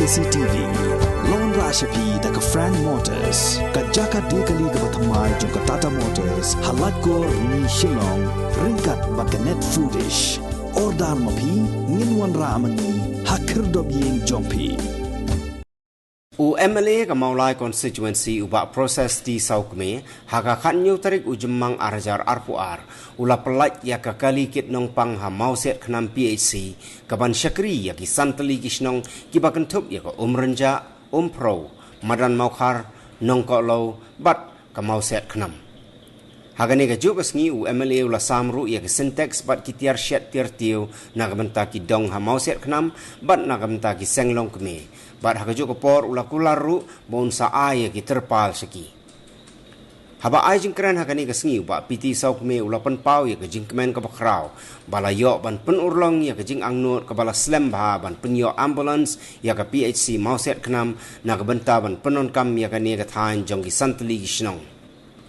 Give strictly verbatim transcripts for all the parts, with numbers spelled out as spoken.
C T V. Long ra sha phi da ka Frank Motors, ka jaka de kali kaba thymmai jong ka Tata Motors, ha Laitkor Rni Shillong, ryngkat bad ka Net Foodish. Order ma phi, ngin wanrah ma ngi ha khyrdop ïing jong phi. U M L A ka Mawlai Constituency, u Bah Proses T Sawkmie, ha ka khatñiew tarik u Jymmang ar hajar arphew ar, u la pyllait ïa ka kali kit nongpang ha Mawsiat Khnam P H C, kaban shakri ïa ki san tylli ki shnong kiba kynthup ïa ka Umrynjah, Umphrew, Madan Mawkhar, Nongkohlew, bad ka Mawsiat Khnam. Ha kane kajuh ka sngi u M L A u la sam ruh ïa ka Sintex bad ki tiar shet tiar tiew na ka bynta ki dong ha Mawsiat Khnam bad na ka bynta ki seng longkmie. Bad ha kajuh ka por u la kular ruh ba un sa ai ïa ki tirpal sha ki. Haba ai jingkren ha kane ka sngi u Bah P T Sawkmie u la pynpaw ïa ka jingkmen kaba khraw ba la ïoh ban pynurlong ïa ka jingangnud kaba la slem bha ban pynïoh ambulance ïa ka P H C Mawsiat Khnam na ka bynta ban pyndonkam ïa kane ka thaiñ jong ki san tylli ki shnong.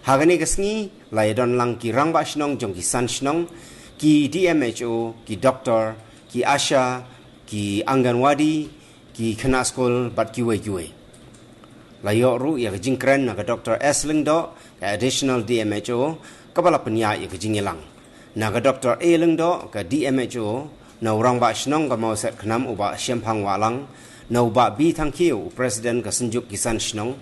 Ha kane ka sngi la ïadon lang ki rangbah shnong jong ki san shnong, ki D M H O, ki doktor, ki ASHA, ki Anganwadi, ki khynnah skul bad kiwei kiwei. La ïoh ruh ïa ka jingkren na ka Doktor S Lyngdoh, ka Additional D M H O, kaba la pynïaid ïa ka jingïalang. Na ka Doktor A Lyngdoh, ka D M H O, na u rangbah shnong ka Mawsiat Khnam u Bah Shemphang Wahlang, na u Bah B Thangkhiew, u President ka Synjuk ki san shnong,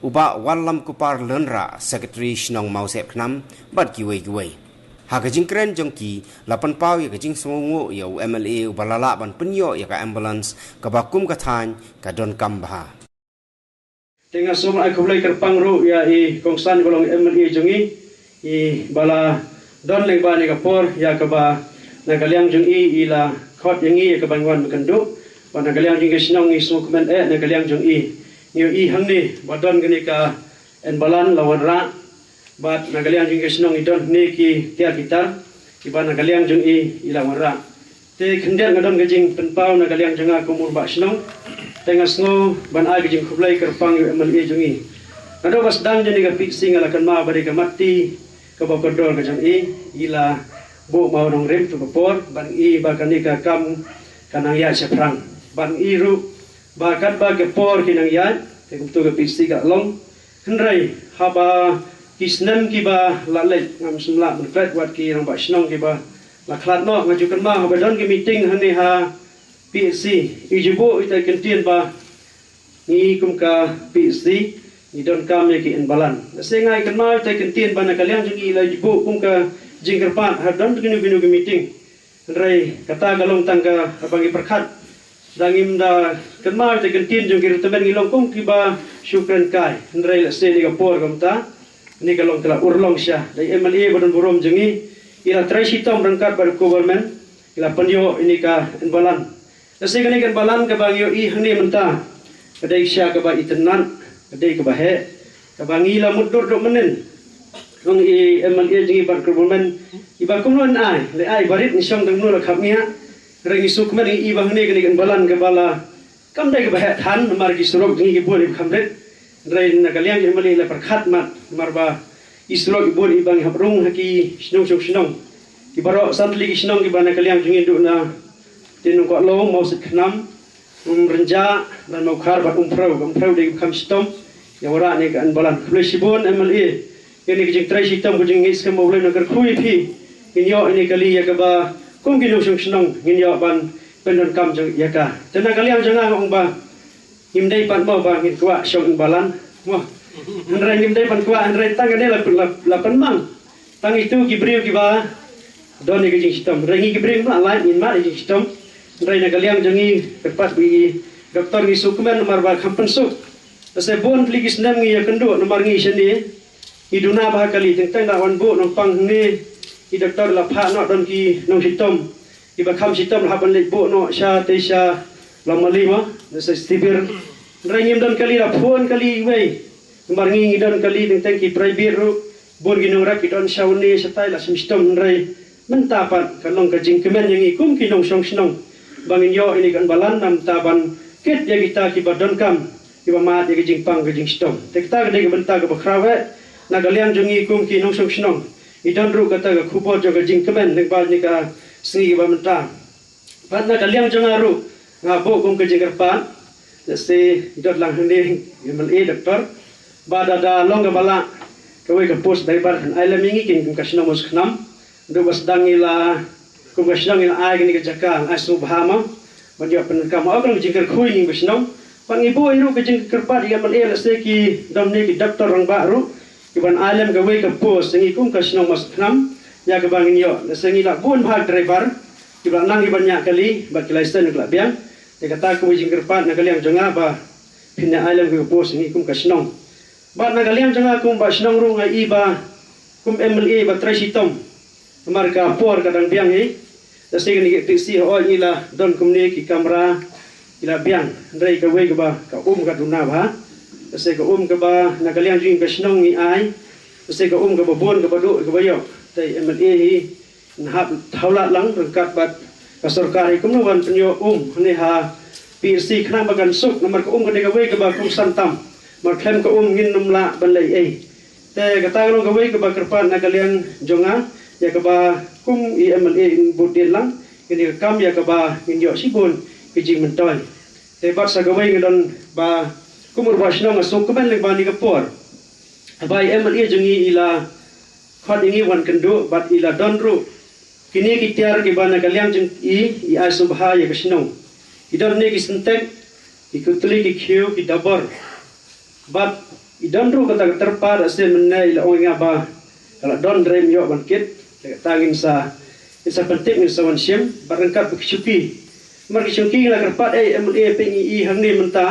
u Bah Wallamkupar Lyngdoh, Secretary shnong Mawsiat Khnam, bad kiwei kiwei. Ha ka jingkren jong ki la pynpaw ïa ka jingsngewnguh ïa u M L A uba la lah ban pynïoh ïa ka ambulance kaba kum ka thaiñ ka donkam bha. Te nga sngewbha ai khublei kyrpang ruh ïa i kongsan iba long M L A jong i, iba la don lyngba ïa ka por ïa kaba na ka liang jong i i la khot ïa ngi ïa kaba ngi wan kynduh. Bad na ka liang jong i ka shnong i sngewkmen eh na ka liang jong i. Ngi ïohi hangne ba don kane ka ambulance la wanrah. Bad na ka liang jong i ka shnong i don hangne ki tiar ki tar kiba na ka liang jong i i la wanrah. Te khyndiat nga don ka jingpynpaw na ka liang jong nga kum u rangbah shnong. Te nga sngew ban ai ka jingkhublei kyrpang ïa u M L A jong i. Naduh ba sdang jong i ka P H C nga la kynmaw ba dei ka mat ti kaba kordor ka jong i, i la buh mawnongrim tu ka por, ban i ba kane ka kam ka nang ïaid shaphrang. Ban i ruh ba katba ka por ki nang ïaid, te kumtu ka P H C ka long. Hynrei haba ki snem kiba la leit, ngam shym lah ban klet wat ki rangbah shnong kiba la khlad noh, nga ju kynmaw haba don ki meeting hangne ha P H C, i ju buh ita i kyntien ba ngi kum ka P H C ngi donkam ïa ki ambulance. Lehse nga i kynmaw ita i kyntien ba na ka liang jong i la ju buh kum ka jingkyrpad ha don kino kino ki meeting. Hynrei kata ka long tang kaba ngi pyrkhat. Da ngim da kynmaw ïa ka ktien jong ki ruh tymmen ngi long kum kiba shu kren kai. Hynrei lehse ïa ka por kumta, ïa ka long ka la urlong sha. Da i M L A ba don burom jong ngi, i la trei shitom ryngkat bad u government, i la pynïoh ïa ka ambulance. Lehse kane ka ambulance kaba ngi ïohi hangne mynta, ka dei sha kaba itynnad, ka dei kaba heh. Kaba ngi la mutdur duh mynnin. Ong i M L A jong ngi bad ka government, iba kumno yn ai, leh ai barit ngi shong tang kumno la khap ngiah. Hynrei ngi sngewkmen ngi i ba hangne kane ka ambulance kaba la, kam dei kaba heh than, namar ki surok jong ngi ki bun iba kham rit. Hynrei na ka liang jong i M L A la pyrkhat mat, namar ba i surok i bun iba ngi hap rung ha ki shnong shnong shnong. Ki baroh san tylli ki shnong kiba na ka liang jong ngi duh na Te Nongkohlew, Mawsiat Khnam, Umrynjah, Madan Mawkhar bad Umphrew, ka Umphrew dei ka kham shitom ïa wanrah ïa ka ambulance. Khublei shibun M L A ïa kane ka jingtrei shitom ka jingngeit skhem ba U Blei un kyrkhu ïa phi. Ngin ïoh ïa kane ka kali ïa kaba kum ki nongshong shnong ngin ïoh ban pyndonkam jong ïa ka. Te na ka liang jong nga nga ong ba ngim dei pat mo ba ngin kwah shong ambulance mo. Hynrei ngim dei ban kwah, hynrei tang kane la, la, la pynmang. Tang itu ki briew kiba don ïa ka jingshitom. Hynrei ngi ki briew ngim lah lait, ngin mad ïa ka jingshitom. Hynrei na ka liang jong ngi kyrpad ba i doktor ngi sngewkmen namar ba kham pynsuk. Lehse bun tylli ki snem ngi ïakynduh namar ngi shane. Ngi duna bha kali, teng teng da wan buh nongpang hangne. I doktor la phah noh, don ki nongshitom kiba kham shitom la hap ban leit buh noh sha te sha Lawmali mo, lehse Sibir. Hynrei ngim don kali, la phone kali iwei. Namar ngi ngi don kali teng teng ki private ruh. Bun ki nongrep ki don sha une shatai la shim shitom, hynrei mynta pat ka long ka jingkmen ïa ngi kum ki nongshong shnong ba ngin ïoh ïa kane ka ambulance na bynta ban kit ïa kita kiba donkam, kiba mad ïa ka jingpang ka jingshitom. Te kata ka dei ka bynta kaba khraw eh. Na ka liang jong ngi kum ki nongshong shnong, ngi don ruh kata ka khubor jong ka jingkmen lyngba kane ka sngi kaba mynta. Bad na ka liang jong nga ruh nga buh kum ka jingkyrpad Te se dot lang hangne, MLA, doctor. Ba da da long kaba lah kawei ka post driver, kan ai lem ïa ngi kum ka shnong Mawsakhnam. Haduh ba sdang ngi la kum ka shnong ngi la ai kane ka jaka, ai sngewbha ma ban ïoh pyndonkam. Ong ka jingkyrkhu ïa ngi ba shnong. Bad ngi buh ruh ka jingkyrpad ïa MLA, lehse ki don ne ki doctor rangbah ruh kiban ai lem kawei ka post ïa ngi kum ka shnong Mawsakhnam, ïa kaba ngin ïoh, lehse ngi lah bun bha driver kiba nang kiban ïa kali bad ki license ki lah biang. Te kata kawei jingkyrpad na ka liang jong nga ba phin ïa ai lem ka post ïa ngi kum ka shnong. Bad na ka liang jong nga kum ba shnong ruh nga i ba kum MLA ba trei shitom. Namar ka por ka dang biang hi. Lehse kane ka P C hooid ngi la don kumne ki kamra ki la biang. Hynrei kawei kaba ka um ka duna bha. Lehse ka um kaba na ka liang jong ka shnong ngi ai. Lehse ka um kaba bun kaba duh kaba ïoh. Te MLA hi, nahap thaw lad lang ryngkat bad ka sorkar hi kumno ban pynïoh um hangne ha P C khnang ba kan suk, namar ka um ka dei kawei kaba kongsan tam. Mar khlem ka um ngin nym lah ban leh ei. Te kata ka long kawei kaba kyrpad na ka liang jong nga, ïa kaba kum i MLA in bud dien lang, ngin ïa kam ïa kaba ngin ïoh shibun ki jingmyntoi. Te bad sa kawei nga don ba kum u rangbah shnong nga sngewkmen lyngba kane ka por. Haba i MLA jong ngi i la khot ïa ngi wan kynduh bad i la don ruh kine ki tiar kiba na ka liang jong i, i ai sngewbha ïa ka shnong. I don ne ki syntek, ki kutli, ki khiew, ki dabor. Bad i don ruh kata ka tyrpad, lehse mynne i la ong ïa nga ba ka la don, hynrei ym ïoh ban kit. Te kata ngin sa, ngin sa pyntip, ngin sa wan shim bad ryngkat bad ki shuki. Namar ki shuki ngi la kyrpad, ei MLA, peit ngi i hangne mynta.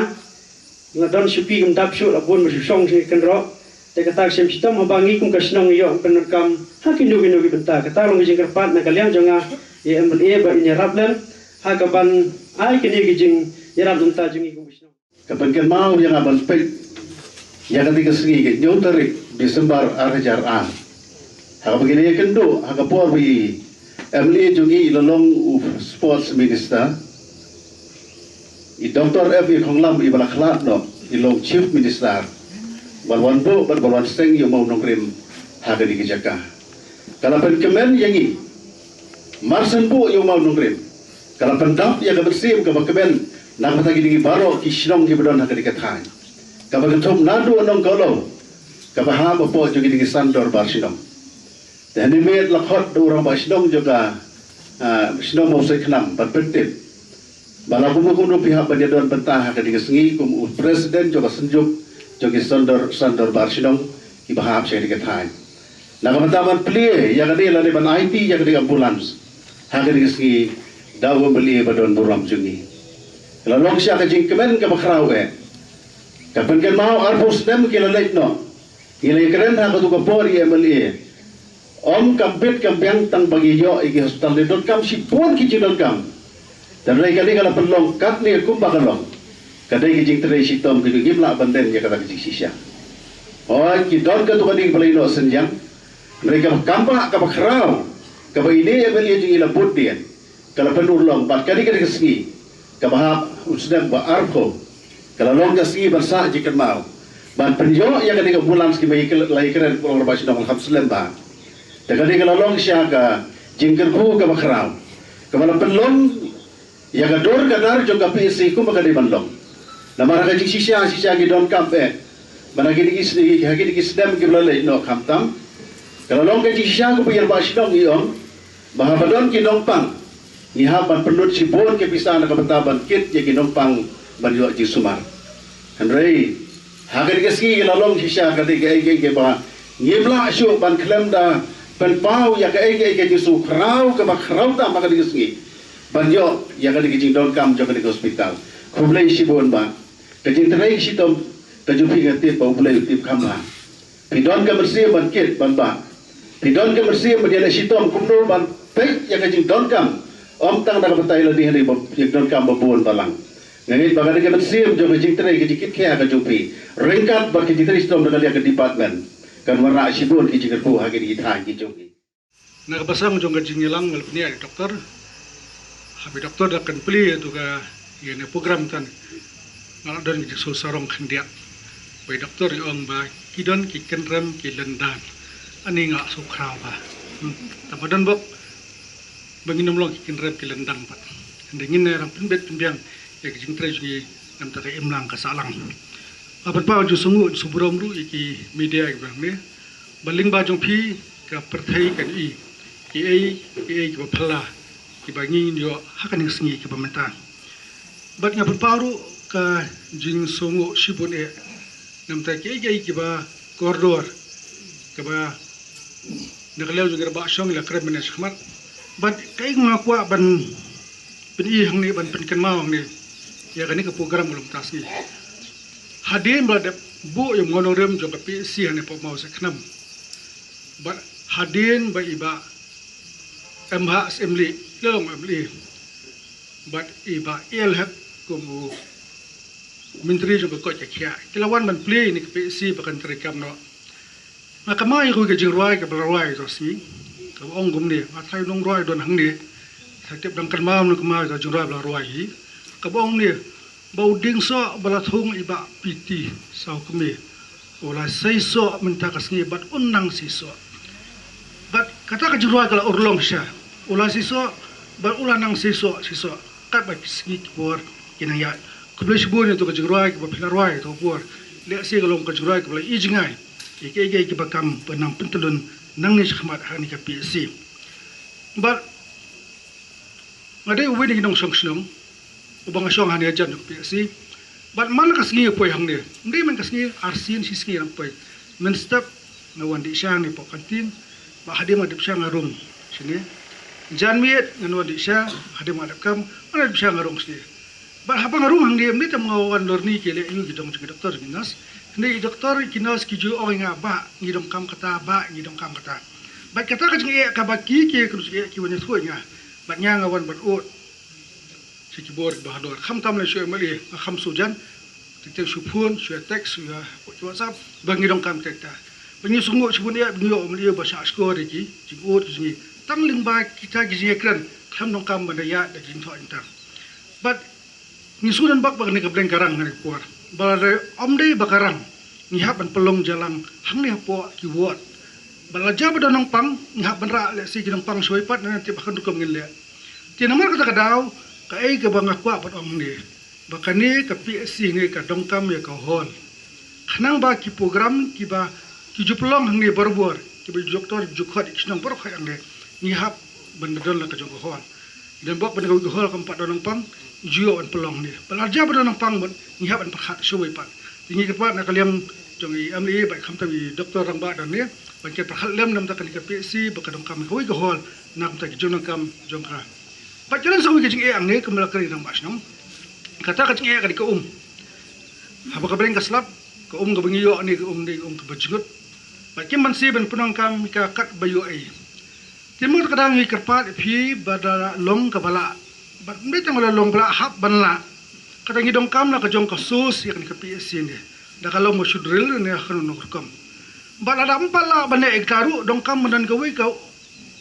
Nga don shuki kum dap shuh, la bun ba shu shong sha kynroh. Te kata ka shem shitom haba ngi kum ka shnong ïoh pyndonkam ha kino kino ki bynta. Kata long ka jingkyrpad na ka liang jong nga ïa MLA ba in ïarap lem ha kaban ai kine ki jingïarap bynta jong ngi kum ka shnong. Ka pynkynmaw ïa nga ban peit ïa kane ka sngi, ka hynñiew tarik December ar hajar ar. Ha kaba ngi la ïakynduh ha ka por ba i MLA jong ngi i la long u sports minister, i Doctor F A Khonglam i ba la khlad noh i long chief minister, ba la wan buh bad ba la wan seng ïa u mawnongrim ha kane ka jaka. Ka la pynkmen ïa ngi, mar shen buh ïa u mawnongrim, ka la pyndap ïa ka mynsiem kaba kmen na ka bynta kine baroh ki shnong kiba don ha kane ka thaiñ. Kaba kynthup naduh Nongkawlew kaba hap hapoh jong kine ki san dorbar shnong. Te hangne miet la khot da u rangbah shnong jong ka, ah, shnong Mawsakhnam ban pyntip ba la kumno kumno phi hap ban ïadon bynta ha kane ka sngi kum u president jong ka synjuk jong ki san dor, san dorbar shnong kiba hap sha kane ka thaiñ. Na ka bynta ban plie ïa kane lane ban aiti ïa kane ka ambulance ha kane ka sngi da u MLA ba don burom jong ngi. Ka la long shisha ka jingkmen kaba khraw eh. Ka pynkynmaw arphew snem ki la leit noh. Ngi la ïakren ha katu ka por i MLA. Ym kam bit kam biang tang ba ngi ïoh ïa ki hospital, ne donkam shibun ki jingdonkam. Te hynrei kane ka la pynlong katne kumba ka long. Ka dei ka jingtrei shitom ka jong ngi, ngim lah ban len ïa kata ka jingshisha. Hooid, ki don katu ka ding ba la ïoh synñiang. Hynrei kaba kam ba kaba khraw, kaba ine i MLA jong ngi la bud dien, ka la pynurlong bad ka dei ka dei ka sngi kaba hap u snem ba arphew, ka la long ka sngi ban sah jingkynmaw ban pynïoh ïa ka dei ka ambulance kiba la ïakren, ka long rangbah shnong, kham slem ba. Te ka dei ka la long shisha ka jingkyrkhu kaba khraw kaba la pynlong ïa ka dur ka dar jong ka PHC kumba ka dei ban long. Namar ha ka jingshisha shisha ngi donkam eh, ban ha kine ki snem, ha kine ki snem kiba la leit noh khamtam, ka la long ka jingshisha kumba i rangbah shnong i ong ba haba don ki nongpang ngi hap ban pynlut shibun ki pisa na ka bynta ban kit ïa ki nongpang ban ïoh jingsumar. Hynrei ha kane ka sngi ka la long shisha ka dei kaei kaei kaba ngim lah shuh ban khlem da pynpaw ïa kaei kaei ka jingsngewkhraw kaba khraw tam ha kane ka sngi ban ïoh ïa kane ka jingdonkam jong kane ka hospital. Khublei shibun ba ka jingtrei shitom ka jong phi, nga tip ba U Blei u tip kham bha. Phi don ka mynsiem ban kit ban bah. Phi don ka mynsiem ban ïaleh shitom kumno ban peit ïa ka jingdonkam, ym tang na ka bynta ïa lade hangne, ïa ka jingdonkam ba bun balang. Nga ngeit ba ka dei ka mynsiem jong ka jingtrei, ka jingkitkhia ka jong phi ryngkat bad ka jingtrei shitom na ka liang ka department, kan wanrah shibun ki jingkyrkhu ha kine ki thaiñ ki jong ngi. Na ka basang jong ka jingïalang nga la pynïaid ïa u doktor. Haba i doktor da kynplie ïa tu ka, ïa kane ka program, tang nga la don ka jingsngew sarong khyndiat ba i doktor i ong ba ki don ki kynrem ki lyndang. Ani nga sngewkhraw ba, hmm, tang ba don bok ba ngin ym long ki kynrem ki lyndang pat. Hynrei ngin nang pynbit pynbiang ïa ka jingtrei jong ngi Namta ka imlang ka sahlang. Nga pynpaw jingsngewnguh, jingsngewburom ruh ïa ki media kiba hangne. Ba lyngba jong phi ka pyrthei kan i kiei kiei kiba phylla kiba ngin ïoh ha kane ka sngi kaba mynta. Bad nga pynpaw ruh ka jingsngewnguh shibun eh namta kiei kiei kiba kordor kaba na ka liang jong ki rangbah shnong la kren mynne shakhmat. Bad kaei nga kwah ban pyni hangne, ban pynkynmaw hangne ïa kane ka program u long ta sngi. Hadien ba la dep buh ïa u nongrim jong ka P H C hangne Pop Maw Sekhnam, bad hadien ba i Bah M H S M L A, la long M L A, bad i Bah L Hek kum u Myntri jong ka koit ka khiah, ki la wan ban plie ïa kane ka P H C ba kan treikam noh. Nga kynmaw ïa kawei ka jingrwai kaba la rwai ha ka sngi, kaba ong kumne, nga tharai u nongrwai don hangne, tharai tip dang kynmaw, nga kynmaw ïa ka jingrwai ba la rwai hi, kaba ong kumne, ba u dieng soh ba la thung i Bah P T Sawkmie u la seisoh mynta ka sngi bad un nang seisoh. Bad kata ka jingrwai ka la urlong sha, u la seisoh bad u la nang seisoh, seisoh katba ki sngi ki por ki nang ïaid. Khublei shibun ïa kato ka jingrwai kaba phi la rwai ha kato ka por. Lehse ka long ka jingrwai kaba la i jngai ïa kiei kiei kiba kam ban nang pyntyllun nangne shakhmat ha kane ka P H C. Bad nga dei uwei na ki nongshong shnong uba nga shong hangne hajan jong ka P H C. Bad man la ka sngi nga poi hangne, ym dei man ka sngi, arsien shisngi nga dang poi. Mynstep nga wan dih sha hangne hapoh canteen, bad hadien ba nga dep sha nga rung shane. Janmiet ngan wan dih sha, hadien ba nga dep kam, nga dep sha nga rung shane. Bad haba nga rung hangne, ym dei tang nga wan lorni ki leh aïu, ki dong jong ki doktor, ki nurse. Hynrei ki doktor, ki nurse ki ju ong ïa nga, "Bah, ngi donkam kata, bah, ngi donkam kata." Bad kata ka jingeh kaba ki, ki, ki, ki wan ïathuh ïa nga. Bad nga, nga wan ban ud sha ki bor kiba halor. Khamtam lei shuh M L A, nga kham shu jan, teng teng shu phone, shu ïa text, shu ïa WhatsApp ba ngi donkam kata kata. Ba ngi sngewnguh shibun eh ba ngi ïoh M L A ba shah shkor ïa ki jingud ki jong ngi. Tang lyngba kita ki jingïakren, khlem donkam ban da ïaid da ki jingthoh jingtang. Bad ngi sngewdon bak ba kane ka bneng ka rang ha kane ka por. Ba lada ym dei ba ka rang, ngi hap ban pynlong jingïalang hangne hapoh ki ward. Bad lada jia ba don nongpang, ngi hap ban rah lehse ki nongpang shawei pat, nangta tip ha kane rukom ngin leh. Te namar kata ka daw, kaei kaba nga kwah ban ong hangne, ba kane ka P H C hangne ka donkam ïa ka hall. Khnang ba ki program kiba ki ju pynlong hangne barabor, kiba ju doktor ju khot ïa ki shnong baroh khoit hangne, ngi hap ban da don la ka jong ka hall. Ngi don bok ban da kawei ka hall kam pat don nongpang, ju ïoh ban pynlong hangne. Bad lada jia ba don nongpang bad ngi hap ban pyrkhat shawei pat. Te ngi kyrpad na ka liang jong i M L A bad khamtam i doktor rangbah don hangne, ban kin pyrkhat lem namta kane ka P H C ba ka donkam kawei ka hall na ka bynta ki jingdonkam jong ka. Bad ka don sa kawei ka jingeh hangne, kumba la kren i rangbah shnong. Kata ka jingeh ka dei ka um. Haba ka bneng ka slap, ka um kaba ngi ïoh hangne ka um dei ka um kaba jngut. Bad kim banse ban pyndonkam ïa ka katba ïoh ei. Te mynta ka daw ngi kyrpad ïa phi ba da long kaba lah, bad ym dei tang ba da long ba lah, hap ban lah. Kata ngi donkam la ka jong ka source ïa kane ka P H C hangne. Da ka long ba shu drill ne ha kano kano ka rukom. Bad lada ym pat lah ban leh ïa kata ruh, donkam ban don kawei ka,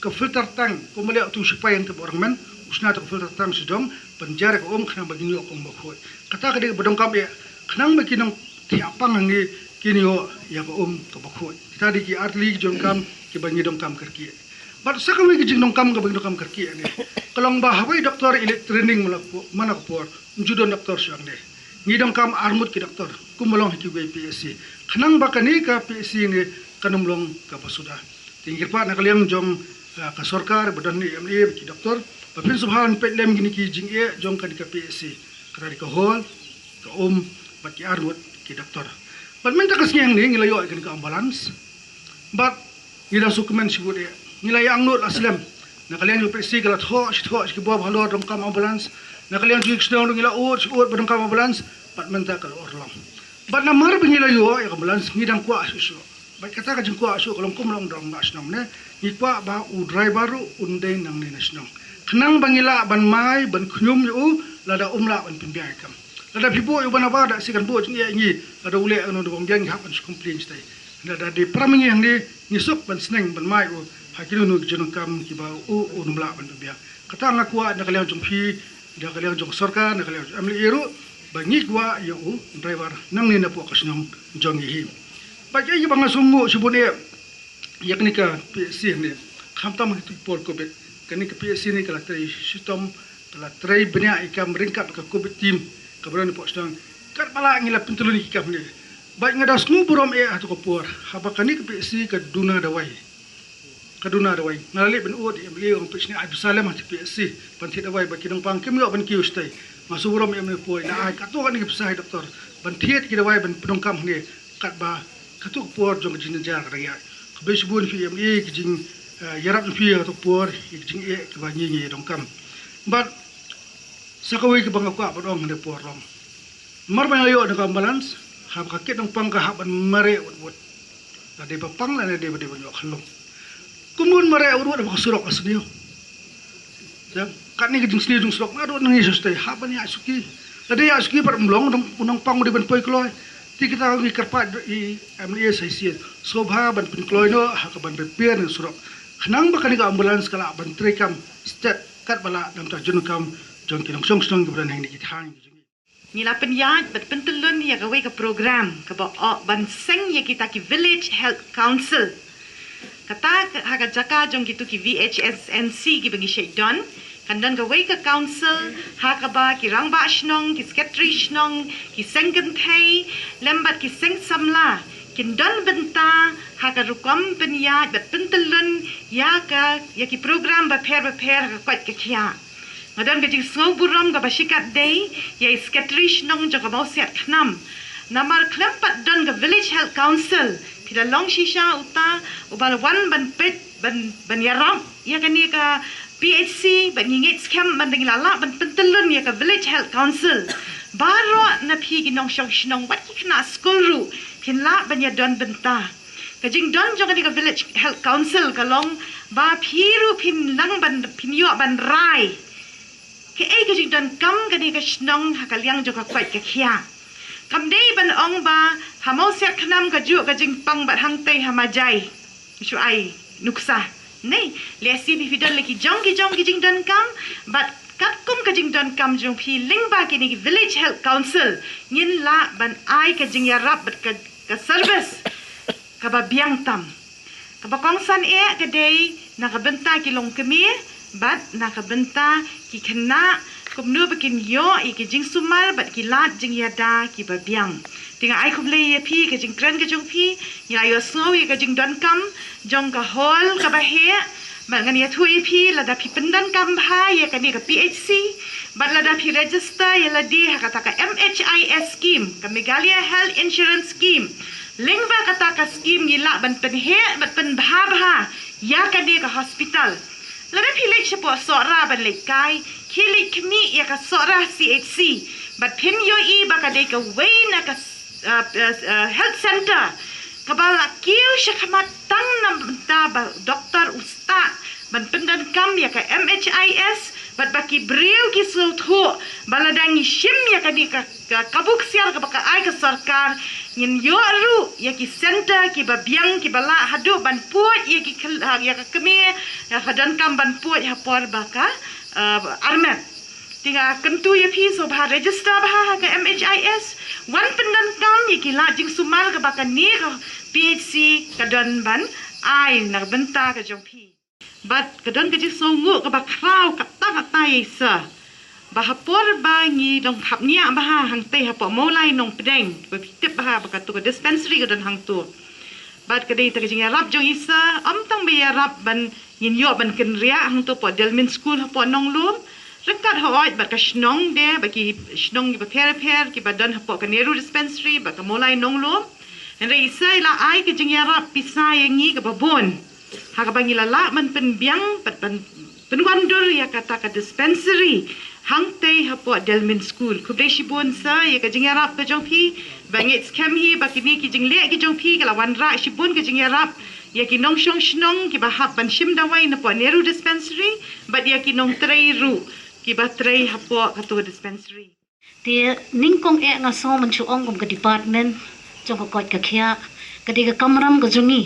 ka filter tank, kumba leh uto u shipai hangtei ba u Rangmen, u shna uto ka filter tank sha dong ban jar ïa ka um khnang ba ngin ïoh ka um bakhuid. Kata ka dei kaba donkam eh, khnang ba ki nongthiah pang hangne kin ïoh ïa ka um kaba khuid. Kita dei ki artylli ki jingdonkam kiba ngi donkam kyrkieh. Bad sa kawei ka jingdonkam kaba ngi donkam kyrkieh hangne, ka long ba haba i doktor i leit training man la ka por, man la ka por, ym ju don doktor shuh hangne. Ngi donkam arngut ki doktor kumba long ha kiwei P H C, khnang ba kane ka P H C hangne kan ym long kaba suda. Te ngi kyrpad na ka liang jong, ah, ka sorkar ba don hangne, M L A bad ki doktor, ba phin sngewbha ban peit lem kine ki jingeh jong kane ka P H C. Kata dei ka hall, ka um, bad ki arngut ki doktor. Bad mynta ka sngi hangne ngi la ïoh ïa kane ka ambulance. Bad ngi dang sngewkmen shibun eh, ngi la ïa angnud la slem. Na ka liang jong ka P H C ka la thoh shi thoh sha ki bor ba halor donkam ambulance. Na ka liang jong ki shnong ruh ngi la ud shi ud ba donkam ambulance. Bad mynta ka la urlong. Bad namar ba ngi la ïoh ïa ka ambulance ngi dang kwah shuh shuh. Bad kata ka jingkwah shuh ka long kumba la ong u rangbah shnong ne, ngi kwah ba u driver ruh un dei nangne na shnong, khnang ba ngi lah ban mai ban khñium ïa u lada um lah ban pynbiang ïa ka kam. Lada phi buh ïa u ban abar, da shi kan buh jingeh ïa ngi, lada u leh kano kano ba ym biang ngi hap ban shu complain shatai. Lada dei para ma ngi hangne, ngi suk ban sneng ban mai ïa u ha kino kino ki jingdonkam kiba u, um lah ban pynbiang. Kata nga kwah na ka liang jong phi, na ka liang jong ka sorkar, na ka liang jong M L A ruh, ba ngi kwah ïa u driver nangne napoh ka shnong jong ngi hi. Bad ïa kiba nga sngewnguh shibun eh ïa kane ka P H C hangne, khamtam ha kito ki por Covid, kane ka P H C hangne ka la trei shitom, ka la trei bniah ïa ka kam ryngkat bad ka Covid team, Ka baron pok sdang. Kat ba la ngi la pyntlun ki kam ne. Ba nga da sngew burom eh ha tu ka por. Haba kane ka P H C ka duna dawai. Ka duna dawai. Nga la leh ban ud M L A ong pich ne ai pisa lem ha tu P H C. Ban thied dawai ba ki nongpang kim ïoh ban kiew stai. Nga sngew burom eh ne poi na ai ka tu kane ka pisa hai doktor. Ban thied ki dawai ban pyndonkam ne. Kat ba ka tu ka por jong ka jingjynjar ka dang ïaid. Ka bishbun phi M L A ki jing eh, ïarap phi ha tu ka por ki jing eh ki ba ngi ngi donkam. Bad sa kawei kaba nga kwah ban ong hynne por long. Mar ba nga ïoh na ka ambulance, haba ka kit nongpang ka hap ban mareh wut wut. La dei ba pang la dei ba dei ban ïoh khlong. Kumno mareh wut wut haba ka surok ka sniew. Kat ni ka jingsniew jong surok, nga dei nang ïa suki, hap ban ïa suki. La dei ïa suki pat mlong nong nongpang dei ban poi kloi. Ti kita ngi kyrpad i M L A sa shisien. Sngewbha ban pynkloi noh, ha ka ban pynpir na surok. Khnang ba kane ka ambulance ka lah ban trei kam stet kat ba lah namar jong kam jong ki nongshong shnong ki ba don hangne ki thaiñ. Ngi la pynïaid bad pyntyllun ïa kawei ka program kaba ong ban seng ïa kita ki Village Health Council. Kata ka, ha ka jaka jong kitu ki V H S N C kiba ngi shait don, kan don kawei ka council ha kaba ki rangbah shnong, ki secretary shnong, ki seng kynthei lem bad ki seng samla kin don bynta ha ka rukom pynïaid bad pyntyllun ïa ka, ïa ki program bapher bapher ha ka koit ka khiah. Nga don ka jingsngew burom kaba shikatdei ïa i secretary shnong jong ka Mawsiat Khnam. Namar khlem pat don ka Village Health Council, phi la long shisha uta uba la wan ban peit ban, ban ïarap ïa kane ka P H C, ban ngi ngeit skhem ban dang la lah ban pyntyllun ïa ka Village Health Council. Baroh na phi ki nongshong shnong bad ki khynnah skul ruh phin lah ban ïa don bynta. Ka jingdon jong kane ka Village Health Council ka long ba phi ruh phin nang ban, phin ïoh ban rai kaei ka jingdonkam kane ka shnong ha ka liang jong ka koit ka khiah. Kam dei ban ong ba ha Mawsiat Khnam ka juh ka jingpang bad hangtei ha Majai shu ai nuksa. Nei, lehse phi phi don la ki jong ki jong ki jingdonkam bad katkum ka jingdonkam jong phi lyngba kine ki Village Health Council ngin lah ban ai ka jingïarap bad ka, ka service kaba biang tam. Kaba kongsan eh ka dei na ka bynta ki longkmie bad na ka bynta ki khynnah kumno ba kin ïoh ïa ki jingsumar bad ki lad jingïada kiba biang. Te nga ai khublei ïa phi ka jingkren ka jong phi, ngi la ïohsngew ïa ka jingdonkam jong ka hall kaba heh, bad ngan ïathuh ïa phi lada phi pyndonkam bha ïa kane ka P H C bad lada phi register ïa lade ha kata ka M H I S scheme, ka Meghalaya Health Insurance Scheme. Lyngba kata ka scheme ngi lah ban pynheh bad pynbha bha ïa kane ka hospital. Lada phi leit shapoh Sohra ban leit kai, khie leit khmih ïa ka Sohra C H C bad phin ïohi ba ka dei kawei na ka, uh, uh, uh, health center kaba la kiew shakhmat tang na bynta ba doktor u stad ban pyndonkam ïa ka M H I S bad ba ki briew ki sngewthuh ba lada ngi shim ïa kane ka, ka kabu ksiar kaba ka ai ka sorkar ngin ïoh ruh ïa ki center kiba biang kiba lah haduh ban pud ïa ki khyl-, ha, ïa ka kmie, ïa ka donkam ban pud ha por ba ka, uh, armet. Te nga kyntu ïa phi sngewbha register bha ha ka M H I S, wan pyndonkam ïa ki lad jingsumar kaba kane ka P H C ka don ban ai na ka bynta ka jong phi. Bad ka don ka jingsngewnguh kaba khraw katta katta ïa i sa. Ba ha por ba ngi dang khapngiah bha hangtei hapoh Mawlai Nongpdeng, ba phi tip bha ba katu ka dispensary ka don hangtu. Bad ka dei ta ka jingïarap jong i sa, ym tang ba ïarap ban ngin ïoh ban kynriah hangtu hapoh Delmin School hapoh Nonglum. Ryngkat hooid bad ka shnong de, bad ki shnong kiba pher pher kiba don hapoh ka Nehru Dispensary bad ka Mawlai Nonglum. Hynrei i sa i la ai ka jingïarap pisa ïa ngi kaba bun. Ha kaba ngi la lah ban pynbiang bad ban pynwandur ïa kata ka dispensary hangtei hapoh Delmin School. Khublei shibun sa ïa ka jingïarap ka jong phi, ba ngeit skhem hi ba kine ki jingleh ki jong phi ka la wanrah shibun ka jingïarap ïa ki nongshong shnong kiba hap ban shim dawai napoh Nehru Dispensary bad ïa ki nongtrei ruh kiba trei hapoh katu ka dispensary. Te nyngkong eh nga sngew mynshuh ong kum ka department jong ka koit ka khiah, ka dei ka kamram ka jong ngi.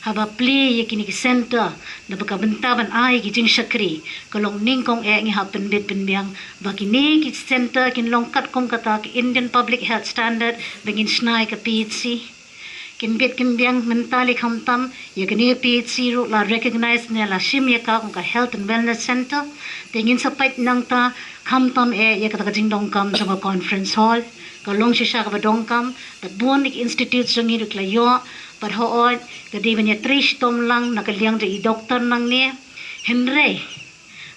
Haba plie ïa kine ki center, naba ka bynta ban ai ki jingshakri, ka long nyngkong eh ngi hap pynbit pynbiang ba kine ki center kin long katkum kata ka Indian Public Health Standard, ba ngin shna ïa ka P H C. Kin bit kin biang mynta lei khamtam ïa kane ka P H C ruh la recognize ne la shim ïa ka kum ka Health and Wellness Center. Te ngin sa peit nangta khamtam eh ïa kata ka jingdonkam jong ka conference hall. Ka long shisha kaba donkam bad bun ki institute jong ngi ruh ki la ïoh bad hooid ka dei ban ïatrei shitom lang na ka liang jong i doktor nangne. Hynrei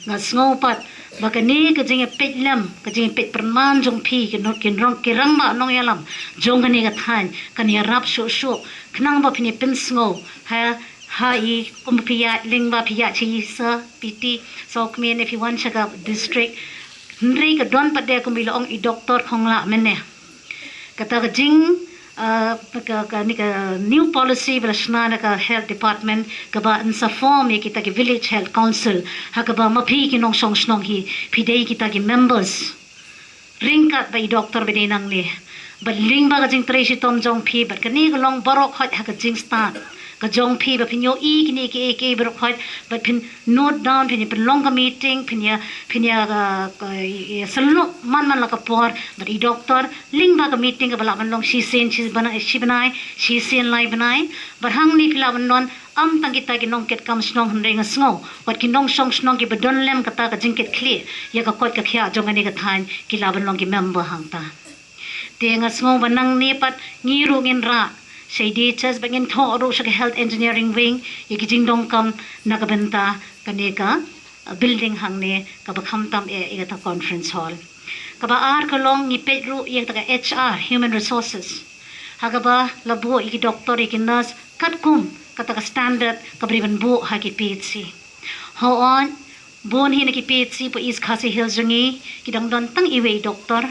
nga sngew pat ba kane ka jingïapeit lem, ka jingïapeit pyrman jong phi ki no-, ki rong, ki rangbah nongïalam jong kane ka thaiñ kan ïarap shuh shuh khnang ba phin ïa pynsngew ha, ha i kum phi ïaid lyngba, phi ïaid sha i sa piti sa u kmie ne phi wan sha ka district. Hynrei ka don pat de kum i la ong i doktor khonglah mynne. Kata ka jing, ah, ka, ka, ni ka new policy ba la shna na ka health department kaba yn sa form ïa kita ki village health council ha kaba ma phi ki nongshong shnong hi phi dei kita ki members. Ryngkat ba i doktor ba dei nangne bad lyngba ka jingtrei shitom jong phi bad kane ka long baroh khoit ha ka jingstad ka jong phi ba phin ïohi kine kiei kiei baroh khoit bad phin note down, phin ïa pynlong ka meeting, phin ïa, phin ïa, ah, ka, ïa, ïa syllup man man la ka por bad i doktor lyngba ka meeting kaba lah ban long shisien shi bnai, shi bnai, shisien lai bnai. Bad hangne phi lah ban don ym tang kita ki nongkitkam shnong hynrei nga sngew wat ki nongshong shnong kiba don lem kata ka jingkitkhlieh ïa ka koit ka khiah jong kane ka thaiñ ki lah ban long ki member hangta. Te nga sngew ba nangne pat ngi ruh ngin rah sha i D H S bad ngin thoh ruh sha ka Health Engineering Wing ïa ki jingdonkam na ka bynta kane ka, uh, building hangne kaba khamtam eh ïa kata conference hall. Kaba ar ka long ngi peit ruh ïa kata ka H R, Human Resources, ha kaba la buh ïa ki doktor ïa ki nurse katkum kata ka standard kaba dei ban buh ha ki P H C. Hooid, bun hi na ki P H C po East Khasi Hills jong ngi ki dang don tang iwei doktor.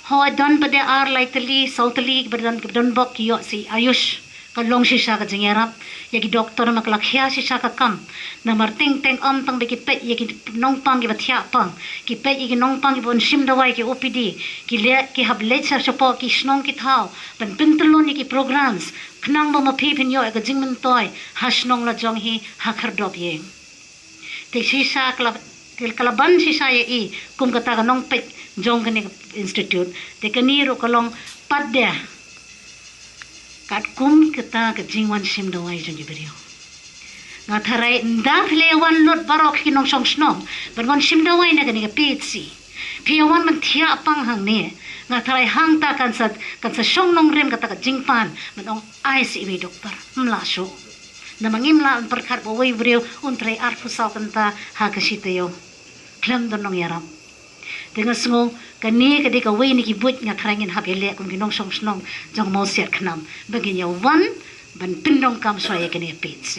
Hooid, don pat de ar lai tylli, saw tylli kiba don, kiba don bok ki ïoh sa i Ayush. Ka long shisha ka jingïarap ïa ki doktor namar ka la khia shisha ka kam. Namar teng teng ym tang ba ki peit ïa ki nongpang kiba thiah pang, ki peit ïa ki nongpang kiba wan shim dawai ki O P D, ki leh, ki hap leit sha shapoh ki shnong ki thaw ban pyntyllun ïa ki programs khnang ba ma phi phin ïoh ïa ka jingmyntoi ha shnong la jong hi, ha khyrdop ïing. Te shisha ka la, ka la ban shisha ïa i kum kata ka nongpeit jong kane ka institute. Te kane ruh ka long pat de katkum kata ka jingwan shim dawai jong ki briew. Nga tharai ynda phi la wan lut baroh ki nongshong shnong ban wan shim dawai na kane ka P H C, phi ïa wan ban thiah pang hangne, nga tharai hangta kan sa, kan sa shong nongrim kata ka jingpan ban ong ai sa iwei doktor. Ym lah shuh. Namar ngim lah ban pyrkhat ba uwei u briew un trei arphew saw kynta ha ka shi taïew khlem don nongïarap. Te nga sngew kane ka dei kawei na ki buit nga tharai ngin hap ïaleh kum ki nongshong shnong jong Mawsiat Khnam ba ngin ïa wan ban pyndonkam shuwa ïa kane ka P H C.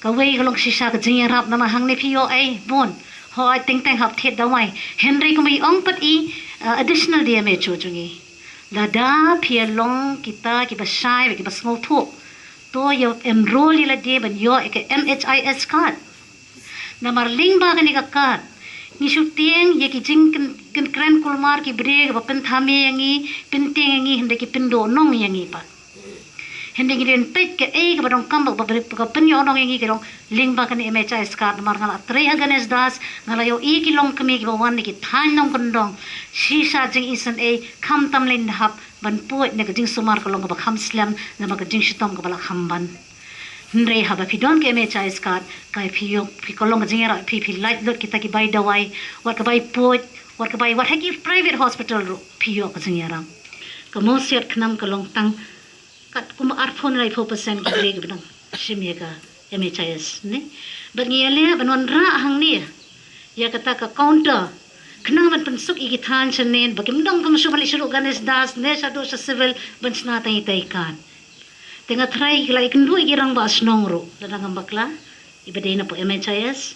Kawei ka long shisha ka jingïarap namar hangne phi ïoh ei bun. Hooid, teng teng hap thied dawai. Hynrei kumba i ong pat i, uh, additional D M H O jong ngi, lada phi ïa long kita kiba shai bad kiba sngewthuh, to ïa enroll ïa lade ban ïoh ïa ka M H I S card. Namar lyngba kane ka card ngi shu tieng ïa ki jingkren, kren kulmar ki briew kiba pynthame ïa ngi, pyntieng ïa ngi hynrei ki pynduh nong ïa ngi pat. Hynrei ngi dei ban peit kaei kaba donkam ba, ba, ba ka pynïoh nong ïa ngi ka long lyngba kane M H I S card. Namar nga la trei ha Ganesh Das, nga la ïohi ki longkmie kiba wan na ki thaiñ nongkyndong. Shisha jingisynei khamtam lane hap ban pud na ka jingsumar ka long kaba kham slem namar ka jingshitom kaba la kham ban. Hynrei haba phi don ka M H I S card, ka phi ïoh, phi ka long ka jingïarap, phi, phi lait lut kita ki bai dawai, wat ka bai pud, wat ka bai, wat ha ki private hospital ruh phi ïoh ka jingïarap. Ka Mawsiat Khnam ka long tang katkum arphew ne laiphew percent ki briew kiba dang shim ïa ka M H I S ne. Bad ngi ïaleh ban wanrah hangne ïa kata ka counter khnang ban pynsuk ïa ki thaiñ shaneng ba kim dang pynshong ban leit sha ruh Ganesh Das ne shaduh sha civil ban shna tang ïa ita i card. Te nga tharai ki la ïakynduh ïa ki rangbah shnong ruh lada ngam bakla, iba dei na pdeng M H I S.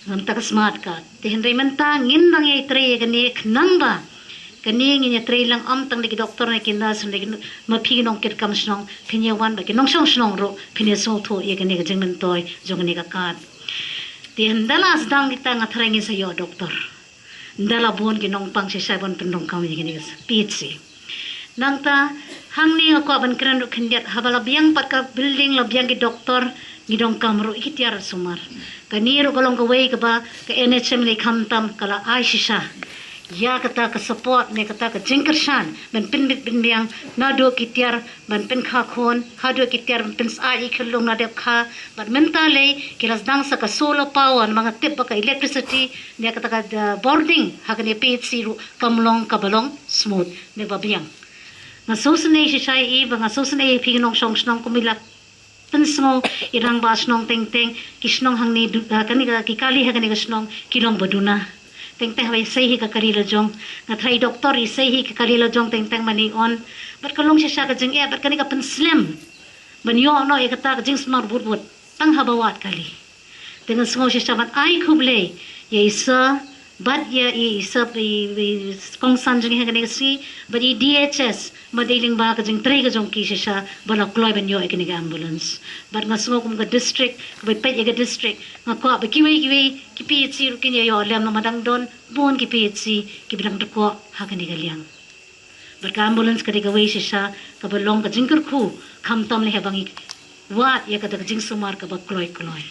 Ngam ta ka smart card. Te hynrei mynta ngin nang ïa trei ïa kane khnang ba kane ngin ïa trei lang ym tang da ki doktor ne ki nurse, hynrei ma phi ki nongkitkam shnong phin ïa wan bad ki nongshong shnong ruh phin ïa sngewthuh ïa kane ka jingmyntoi jong kane ka card. Te hynda la sdang kita nga tharai ngin sa ïoh doktor. Ynda la bun ki nongpang shisha ban pyndonkam ïa kane ka P H C. Nangta hangne nga kwah ban kren ruh khyndiat, haba la biang pat ka building, la biang ki doktor, ngi donkam ruh ïa ki tiar sumar. Kane ruh ka long kawei kaba ka N H M lei khamtam ka la ai shisha ïa kata ka support ne kata ka jingkyrshan ban pynbit pynbiang naduh ki tiar ban pynkha khun haduh ki tiar ban pynsah ïa ki khyllung na dep kha. Bad mynta lei ki la sdang sa ka solar power namar nga tip ba ka electricity ne kata ka, uh, bording ha kane P H C ruh kam long kaba long smooth ne ba biang. Nga sngewsynei shisha ïa i ba nga sngewsynei ïa phi ki nongshong shnong kum i la pynsngew i rangbah shnong teng teng ki shnong hangne du, ah, kane ka, ki kali ha kane ka shnong ki long ba duna. Teng teng haba i sei hi ka kali la jong, nga tharai i doktor i sei hi ka kali la jong teng teng ban i on. Bad ka long shisha ka jingeh bad kane ka pynslem ban ïoh noh ïa kata ka jingsumar bud bud tang haba wad kali. Te ngan sngew shisha ban ai khublei ïa i sir bad ïa i sir, i, i kongsan jong i ha kane ka sngi bad i D H S ba dei lyngba ka jingtrei ka jong ki shisha ba la kloi ban ïoh ïa kane ka ambulance. Bad nga sngew kum ka district kaba peit ïa ka district nga kwah ba kiwei kiwei ki P H C ruh kin ïa ïoh lem namar dang don bun ki P H C kiba dang dkoh ha kane ka liang. Bad ka ambulance ka dei kawei shisha kaba long ka jingkyrkhu khamtam lei haba ngi wad ïa kata ka jingsumar kaba kloi kloi.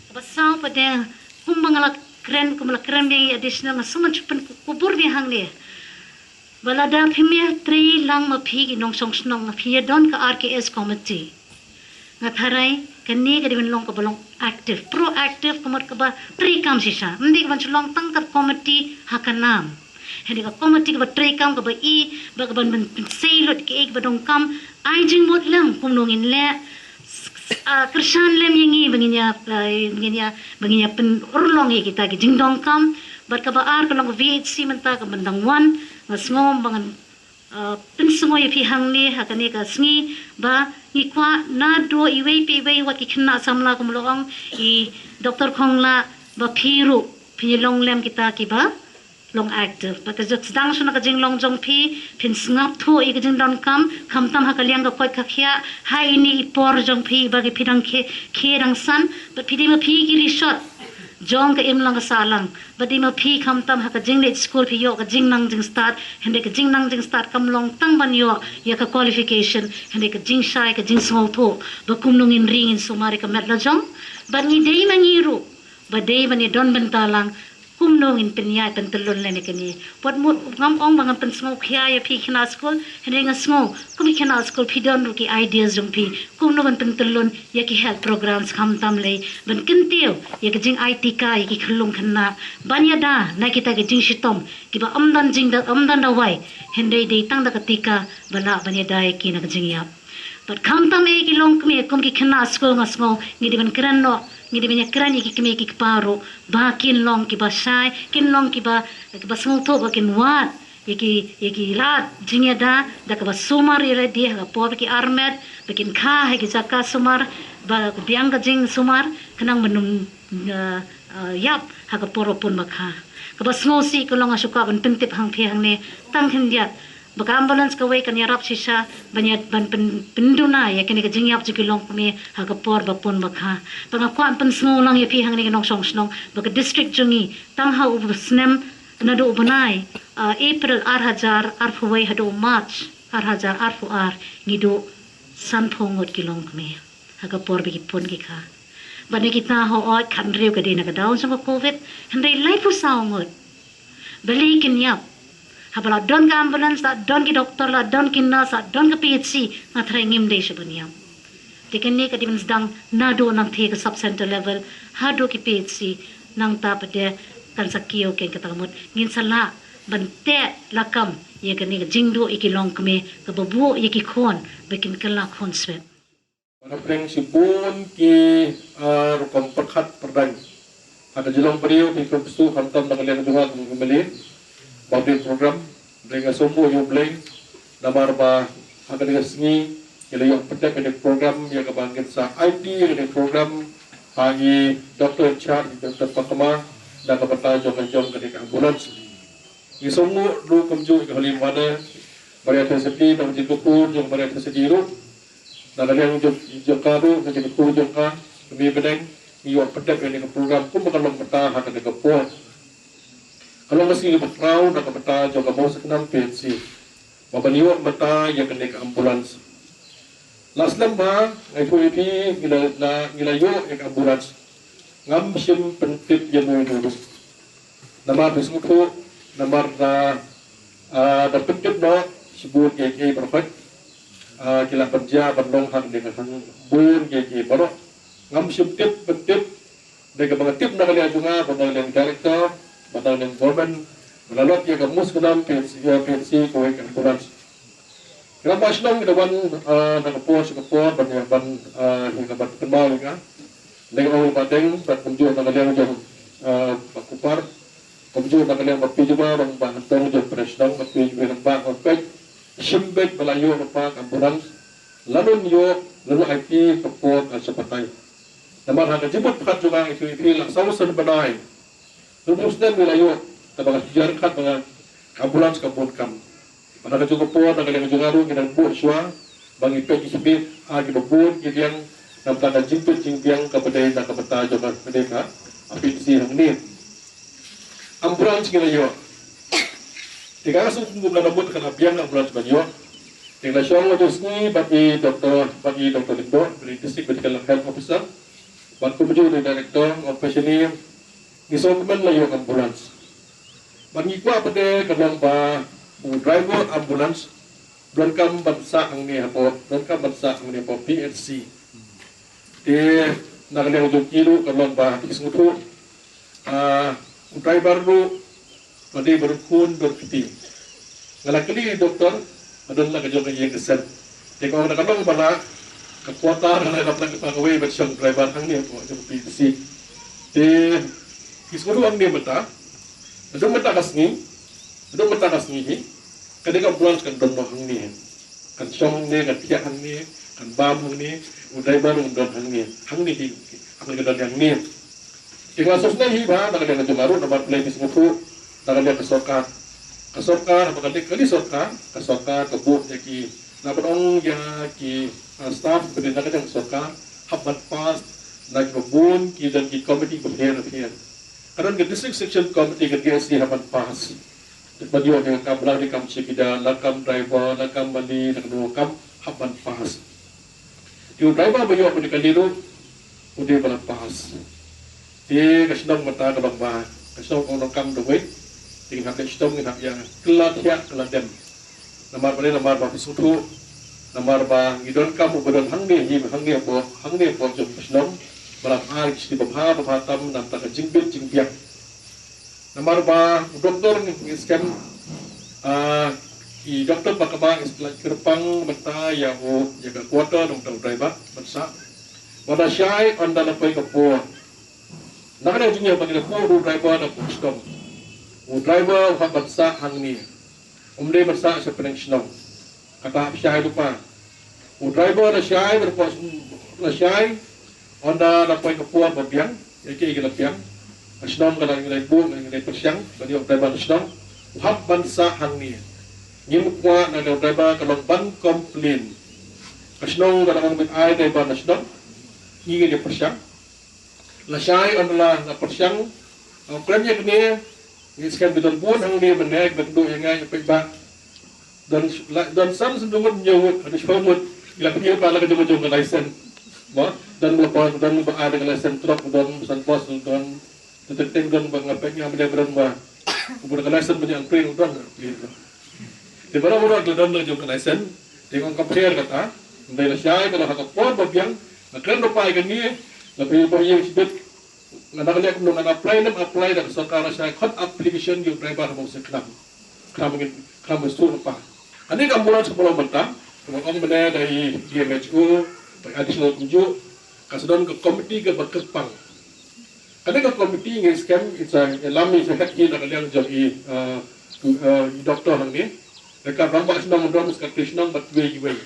Kaba saw pat de kumba nga la kren, kumba la kren biang i additional, nga sngewsynei ban pynkubur biang hangne ba lada phim ïatrei lang ma phi ki nongshong shnong, ma phi ïa don ka R K S committee. Nga tharai kane ka dei ban long kaba long active, proactive, ka mut kaba treikam shisha. Ym dei ka ban shu long tang ka committee ha ka nam. Hynrei ka committee kaba treikam, kaba i, ba ka ban ban pynsei lut kaei kaba donkam, ai jingmut lem kumno ngin leh, ah, kyrshan lem ïa ngi ba ngin ïa, ah, ngin ïa, ba ngin ïa pynurlong ïa kita ki jingdonkam. Bad kaba ar ka long ka V H C mynta ka ban dang wan, nga sngew ba ngan, ah, pynsngew ïa phi hangne ha kane ka sngi ba ngi kwah naduh iwei pa iwei wat ki khynnah samla kumba la ong i Doctor Khongla ba phi ruh phin ïa long lem kita kiba long active. Bad ka jingdang shuh na ka jinglong jong phi, phin sngap thuh ïa ka jingdonkam, khamtam ha ka liang ka koit ka khiah, ha ine i por jong phi ba ki phi dang khie, khie dang san, bad phi dei ma phi ki rishot jong ka imlang ka sahlang. Bad dei ma phi khamtam ha ka jingleit skul phi ïoh ka jingnang jingstad, hynrei ka jingnang jingstad kam long tang ban ïoh ïa ka qualification, hynrei ka jingshai, ka jingsngewthuh ba kumno ngin ri ngin sumar ïa ka met la jong. Bad ngi dei ma ngi ruh ba dei ban ïa don bynta lang kumno ngin pynïaid pyntyllun lane kane. Wat mut ngam ong ba ngan pynsngew khia ïa phi khynnah skul, hynrei nga sngew kum ki khynnah skul phi don ruh ki ideas jong phi kumno ban pyntyllun ïa ki health programs khamtam lei ban kyntiew ïa ka jingai tika ïa ki khyllung khynnah ban ïada na kita ki jingshitom kiba ym don jingda, ym don dawai, hynrei dei tang da ka tika ba lah ban ïada ïa ki na ka jingïap. Bad khamtam eh ki longkmie kum ki khynnah skul nga sngew ngi dei ban kren noh, ngi dei ban ïa kren ïa ki kmie ki kpa ruh ba kin long kiba shai, kin long kiba, kiba sngewthuh ba kin wad ïa ki, ïa ki lad jingïada da kaba sumar ïa lade ha ka por ba ki armet, ba kin kha ha ki jaka sumar ba biang ka jingsumar khnang ban ym, eh, eh, ïap ha ka por ba pun ba kha. Kaba sngewsih ka long nga shu kwah ban pyntip hangphi hangne tang khyndiat ba ka ambulance kawei kan ïarap shisha ban ïa, ban pyn, pynduna ïa kane ka jingïap jong ki longkmie ha ka por ba pun ba kha. Ba nga kwah pynsngew lang ïa phi hangne ki nongshong shnong ba ka district jong ngi tang ha u snem naduh u bnai, ah, April ar hajar arphew wei haduh u March ar hajar arphew ar ngi duh sanphew ngut ki longkmie ha ka por ba ki pun ki kha. Bad na kita hooid khathynriew ka dei na ka daw jong ka covid, hynrei laiphew saw ngut. Balei kin ïap? Haba la don ka ambulance, la don ki doktor, la don ki nurse, la don ka P H C, nga tharai ngim dei shuh ban ïap. Te kane ka dei ban sdang naduh nangtei ka sub center level haduh ki P H C, nangta pat de kan sa kiew kein kata ka mut ngin sa lah ban teh lakam ïa kane ka jingduh ïa ki longkmie kaba buh ïa ki khun ba kin kylla khun swet. Ba na pdeng shibun ki, ah, rukom pyrkhat pyrdaiñ. Ha ka jinglong briew phi kyrkhu khamtam na ka liang jong nga kum ka M L A ba dei program, hynrei nga sngewbha ïa U Blei namar ba ha kane ka sngi ngi la ïoh pyndep ïa kane ka program ïa kaba ngin sa aiti ïa kane ka program ha i Doctor in charge, Doctor Pakma, da ka bynta jong ka, jong kane ka ambulance. Ngi sngewbha ruh kumjuh ïa ka Holy Mother Maria Theisotti, na ka jingkyrkhu jong Maria Theisotti ruh, na ka liang jong, jong ka ruh, na ka jingkyrkhu jong ka, ka Mei Bneng, ngi ïoh pyndep ïa kane ka program kumba ka long mynta ha kane ka por. Ka long ka sngi kaba khraw na ka bynta jong ka Mawsaknam P H C ba ban ïoh mynta ïa kane ka ambulance. La slem ba nga ïathuh ïa phi ngi la, la, ngi la ïoh ïa ka ambulance. Ngam shym pyntip ïa uno uno ruh. Namar phi sngewthuh Namar da, ah, da pyntip noh shibun kiei kiei baroh. Ah, ki la pynjia ban long hangne hangne bun kiei kiei baroh. Ngam shym tip pyntip, da kaba nga tip na ka liang jong nga, bad na ka liang director, bad na ka liang government, ba la lot ïa ka mus ka nam P H C, P H C kawei ka ambulance. Ki rangbah shnong ki da wan, ah, na ka por sha ka por ban ïa ban, ah, ïa ka ban kynmaw ïa ka. Dei ka ong Bah Deng, bad kumjuh na ka liang jong, ah, Bah Kupar, kumjuh na ka liang Bah P Juma, bad Bah Hantong jong pyrshang shnong, bad P Juma rangbah, bad peit shim beit ba la ïoh lypa ka ambulance. Lano ïoh, lano aiti ka por ka sa batai. Namar ha ka jingmut phad jong nga ïa phi la saw san bnai. Ruh snem ngi la ïoh, te ba ka jingïarap khat ba nga, ka ambulance ka bun kam. Ba na ka jong ka por, na ka liang jong nga ruh ngi dang buh shuwa ba ngi peit ki khmih ha kiba bun ki liang, namar ka jingpeit jingbiang kaba dei na ka bynta jong ka, ka dei ka P H C hangne. Ambulance ngi la ïoh. Te ka sngewthuh ba la mut ka la biang ambulance ban ïoh. Te la shong la jong sngi bad i doktor, bad i doktor Lyngdoh, bad i District Medical Health Officer, bad kumjuh i director, officially, ngi sngewkmen la ïoh ambulance. Bad ngi kwah pat de ka long ba u driver ambulance u donkam ban sah hangne hapoh, donkam ban sah hangne hapoh P H C. Te na ka liang jong ki ruh ka long ba ki sngewthuh, ah, u driver ruh ba dei ba don khun don kti. Nga la kylli doktor, ba don la ka jong ka ïing ka sem. Te ka ong da ka long ba la ka quarter la ka pla ka pa kawei ban shong driver hangne hapoh jong ka P H C. Te ki sngewthuh hangne mynta. Naduh mynta ka sngi, naduh mynta ka sngi hi, ka dei ka ambulance kan don noh hangne. Kan shong hangne, kan thiah hangne, kan bam hangne, u driver un don hangne. Hangne hi, hangne ka don hangne. Te nga sngewsynei hi ba na ka liang ka jong nga ruh, namar balei phi sngewthuh, na ka liang ka sorkar. Ka sorkar, haba ka liang ka sorkar, ka sorkar ka buh ïa ki, na ban ong ïa ki, ah, staff ba dei na ka liang ka sorkar, hap ban pass na kiba bun ki don ki committee bapher bapher. Ka don ka District Section Committee ka D S C hap ban pass. Ban ïoh ïa ka kam, la dei kam chowkidar, la kam driver, la kam mali, la kam kam, hap ban pass. Te u driver ba ïoh bad ka liru, u dei ba la pass. Te ka shnong mynta ka long ba, ka shnong ka long kam da wei, te ngin hap leit shitom, ngin hap ïa kylla thiah kylla dem. Namar balei, namar ba phi sngewthuh, namar ba ngi donkam u ba don hangne, hi hangne hapoh, hangne hapoh jong ka shnong, ba la ai ki shuti babha babha tam, namar ka jingbit jingbiang. Namar ba u doktor ngi, ngi skhem, ah, i doktor ba kaba ngi splai kyrpang mynta ïa u, ïa ka quarter, namar u driver ban sah. Ba da shai ynda la poi ka por. Na ka dei jingïa ba ngi la poi u driver da poi shitom. U driver u hap ban sah hangne. Um dei ban sah sha pdeng shnong. Kata hap shai lypa. U driver la shai, ba la poi, la shai. Ynda la poi ka por ba biang, ïa kiei ki la biang. Ka shnong ka la, ngi la buh, ngi la pyrshang, ba ïa u driver ka shnong. U hap ban sah hangne. Ngim kwah na u driver ka long ban complain. Ka shnong ka la ong ban ai driver ka shnong. Ngi ngi la pyrshang. La shai ynda la, la pyrshang. Ong kren ïa kane, ngi skhem ba don bun hangne mynne ba kynduh ïa nga ïa peit ba. Don la, don san sendungut ñiewut, hadien shiphew ngut. Ïa peit ba la ka jong ka jong ka license. Ba, don ba, don ba ai da ka license truck, don san bus, don. Te te don ba nga peit nga mynne ba don ba. Uba da ka license ba ïa print don. Te ba don ba don ka jong ka license. Te ngong compare kata. Mynta la shai ka la ha ka por ba biang. Nga kren ba pai kane. Nga peit ba ïa shibit. Nga da ka leh kumno, nga apply, lem apply da ka sorkar, la shai khot application ïa u driver haba u sngewkhlaiñ. Khlem ngin, khlem ngin shu lypa. Kane ka ambulance kaba long mynta, kaba ong mynne da i D M H O, da i additional kumjuh, ka sa don ka committee kaba kyrpang. Kane ka committee ngi skhem, it's a, ïalam i sa het hi na ka liang jong i, uh, uh, i doktor hangne. Da ka rangbah shnong, don secretary shnong bad kiwei kiwei.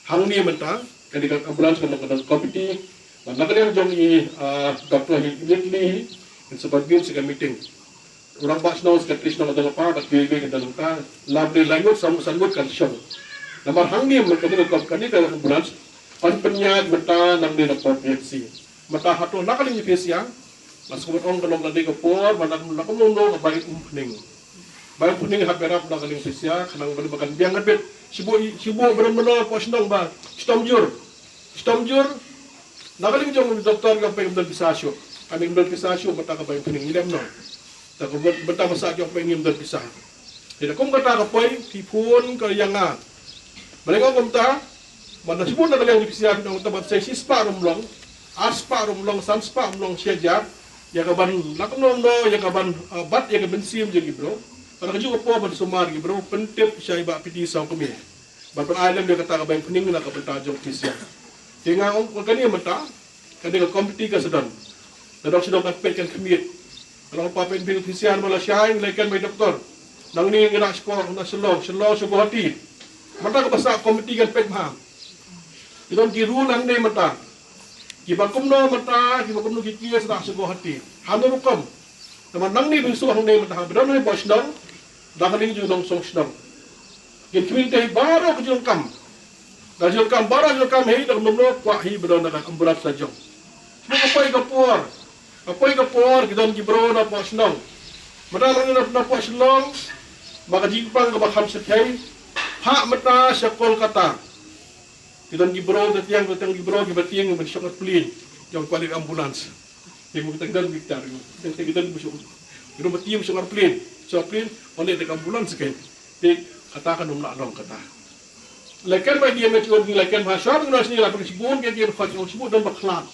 Hangne mynta, kane ka ambulance ka long ka don committee, bad na ka liang jong i, ah, doktor hi immediately, in sa convene sa ka meeting. U rangbah shnong, secretary shnong ka don lypa, bad kiwei kiwei ka don lypa, la bri lai ngut, san, san ngut kan shong. Namar hangne mynta kane ka, kane ka ambulance, yn pynïaid mynta nangne na pdeng P H C. Mynta hato na ka liang P H C, la sngewbha ong ka long kane ka por, ba na ka, na ka long long ka bai Umphniang. Bai Umphniang hap ïarap na ka liang P H C, khnang ba kan biang ka bit. Shibun, shibun ba don mynno hapoh shnong ba shitom jur. Shitom jur. Na ka liang jong u doktor ka pei ka don pisa shuh. Ka don pisa shuh mynta ka bai Umphniang, ngi lem noh. Te ka bynta ba sah ki ong phi ngim don pisa. Te da kum kata ka poi, phi phone ka ïa nga. Balei nga ong kumta? Ba na shibun na ka liang jong phi sha phi ong kumta, ba sa shispah ruh ym long, arspah ruh ym long, sanspah ym long, shi hajar. Ïa ka ban lak nom noh, ïa ka ban, ah, bat ïa ka mynsiem jong ki briew. Ba na kajuh ka por ban sumar ki briew, pyntip sha i Bah P T Sawkmie. Ban pyn-ai lem ïa kata ka bynta pynning na ka bynta jong phi sha. Te nga ong kane mynta, kane ka komiti ka sdang. Ka dang sdang, kan peit kan khmih. Ka long pa peit phi sha ba la shai, leit kan bai doktor. Nangne ngi na shkor, na Shillong, Shillong sha Guwahati. Mynta kaba sah komiti kan peit bha. Ki don ki rule hangne mynta. Kiba kumno mynta, kiba kumno ki case na sha Guwahati. Hangno rukom. Te mynta nangne ba shu hangne mynta, haba don hangne ba shnong, da ka liang jong nongshong shnong. Ngin khmih te baroh ka jingkam. Da jingkam baroh jingkam hi, da kumno kwah hi ba don da ka ambulance la jong. Shu ka poi ka por. Ka poi ka por ki don ki briew na poh shnong. Mynta la na, na poh shnong. Ba ka jingpang kaba kham shyrkhei. Phah mynta sha Kolkata. Ki don ki briew, da tieng, da tieng ki briew, kiba tieng ban shong airplane. Jong kwah leit ambulance. Te mo kita ki don ki tar. Te kita ki don ba shong. Ki don ba tieng shong airplane. Shong airplane, wan leit da ka ambulance kein. Te kata kan ym lah long kata. Leit kan ba D M H O, leit kan ba shong, ngi la pynshibun, ki, ki khot shibun, don ba khlad.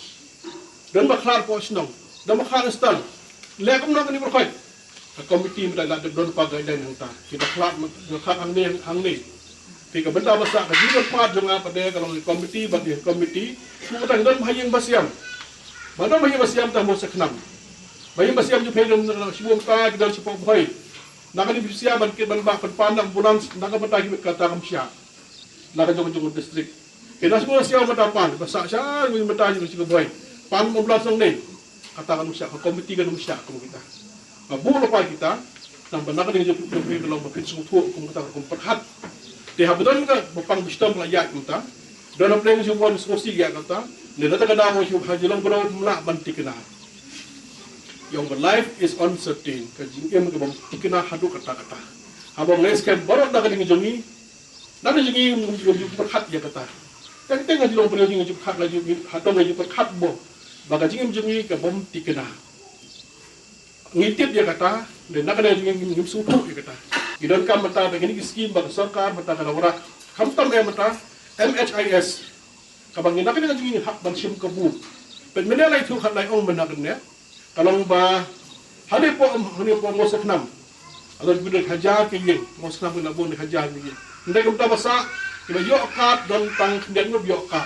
Don ba khlad poh shnong. Don ba khlad stan. Leh kumno kane ba khot. Ka komiti mynta la don pa guideline hangta. Kita khlad, khlad hangne, hangne. Te ka bynta ba sah ka jingpyrkhat jong nga pat de ka long ka komiti, bad ka komiti. Shu kata don ba ha ïing ba siam. Ba don ba ha ïing ba siam tang mo sa khnam. Ba ha ïing ba siam jong phi don shu mynta ki don shu pok bhoi. Na kane phi siam ban kit ban bah pynpan na ambulance na ka bynta ki kata kam shah. Na ka jong jong district. Kena shu siam mynta pan, ba sah sha mynta jong shu bhoi. Pan ambulance nangne. Kata kan ym shah, ka komiti kan ym shah kum kita. Ba buh lypa kita, nang ba na ka liang jong phi ka long ba phin sngewthuh kum kata ka kum pyrkhat. Te haba don kaba pang ba shitom la ïaid kumta. Don hapdeng jong phi sngewsih ïa kata. Ne na kata ka daw shu ha jong phi briew ym lah ban thikna. Ïa ong ba life is uncertain, ka jingim ka bym thikna haduh katta katta. Haba ngi skhem baroh na ka liang jong ngi, na ka liang jong ngi ngim ju pyrkhat ïa kata. Teng teng ha jong phi jong ngi ju pyrkhat, la ju ha tong ngi ju pyrkhat mo. Ba ka jingim jong ngi ka bym thikna. Ngi tip ïa kata, ne na ka liang jong ngi ngim sngewthuh ïa kata. Ngi donkam mynta ba kine ki skim ba ka sorkar mynta ka la wanrah. Khamtam eh mynta M H I S. Kaba ngi na ka liang jong ngi hap ban shim kabu. Peit mynne la ïathuh khat la ong mynne kane. Ka long ba hangne poh, hangne poh Mawsakhnam. Ado bun hajar ki ïing, Mawsakhnam ki la bun hajar ki ïing. Hynrei kumta ba sah, kiba ïoh card don tang khyndiat ngut ïoh card.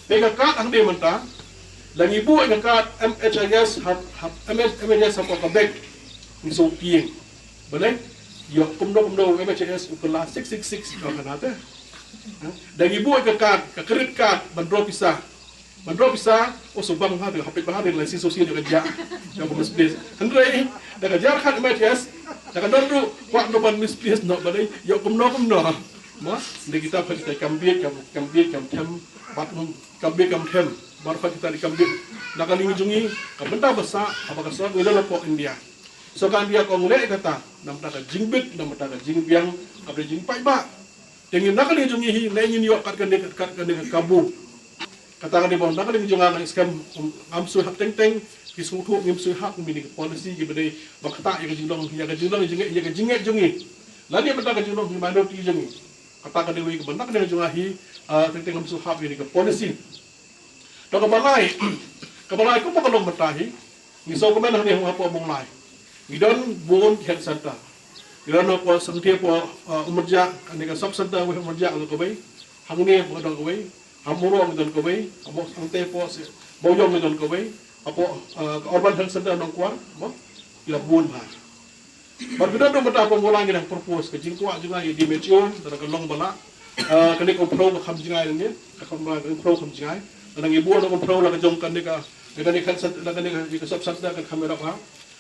Te ka card hangne mynta, la ngi buh ka card M H I S ha, ha, M H, M H I S hapoh ka bag. Ngi shu tieng. Balei, ïoh kumno kumno M H I S u kylla six six six ka khana te. Da ngi buh ka card, ka credit card, ban draw pisa. Ban draw pisa, oh, shu bang ha, hapdeng ba ha, la shisha shisha ka jah. Ïoh ka misplace. Hynrei, da ka jar khat M H I S, da ka don ruh, kwah noh ban misplace noh balei, ïoh kumno kumno. Mo, da kita pha kita kam bieit, kam, kam bieit, kam them, bad, um, kam bieit, kam them, bad pha kita dei kam bieit. Na ka liang jong ngi, ka bynta ba sah, haba ka sah, ngi don hapoh India. Sorkar India ka ong leh kata, namar ka jingbit, namar ka jingbiang, ka jingpaidbah. Te ngi na ka liang jong ngi hi, ne ngin ïoh kat kane, kat kane ka kabu. Kata ka dei ba na ka liang jong nga ngi skhem, um, ngam shu hap teng teng, ki sngewthuh ngim shu hap, ngim ïa ka policy kiba dei ba ktah ïa ka jinglong, ïa ka jinglong, ïa ka jingngeit, ïa ka jingngeit jong ngi. Lane mynta ka jinglong minority jong ngi. Kata ka dei wei kaba na ka liang jong nga hi, ah, teng teng ngam shu hap ïa ka policy. To kaba lai, kaba lai kumba ka long mynta hi, ngi shu kmen hangne hapoh Mawlai. Ngi don bun health center. Ngi don hapoh Sangtia hapoh, ah, Umrjah, kane ka sub center wei Umrjah ka long kawei. Hangne hapoh ka long kawei. Ha Mawrong ngi don kawei, ha Mawsang te hapoh se, Mawïong ngi don kawei, hapoh, eh, ka Urban Health Center Nongkwar, mo, ki la bun bha. Bad ngi don ruh mynta hapoh Mawlai ngi dang propose ka jingkwah jong nga ïa D M H O, tang ka long ba lah, eh, kane ka umphrew ka kham jngai ne, ka kham, ka umphrew kham jngai. Tang ngi buh na ka umphrew la ka jong kane ka, kane ka health center, kane ka, ka sub center ka kham ïarap ha.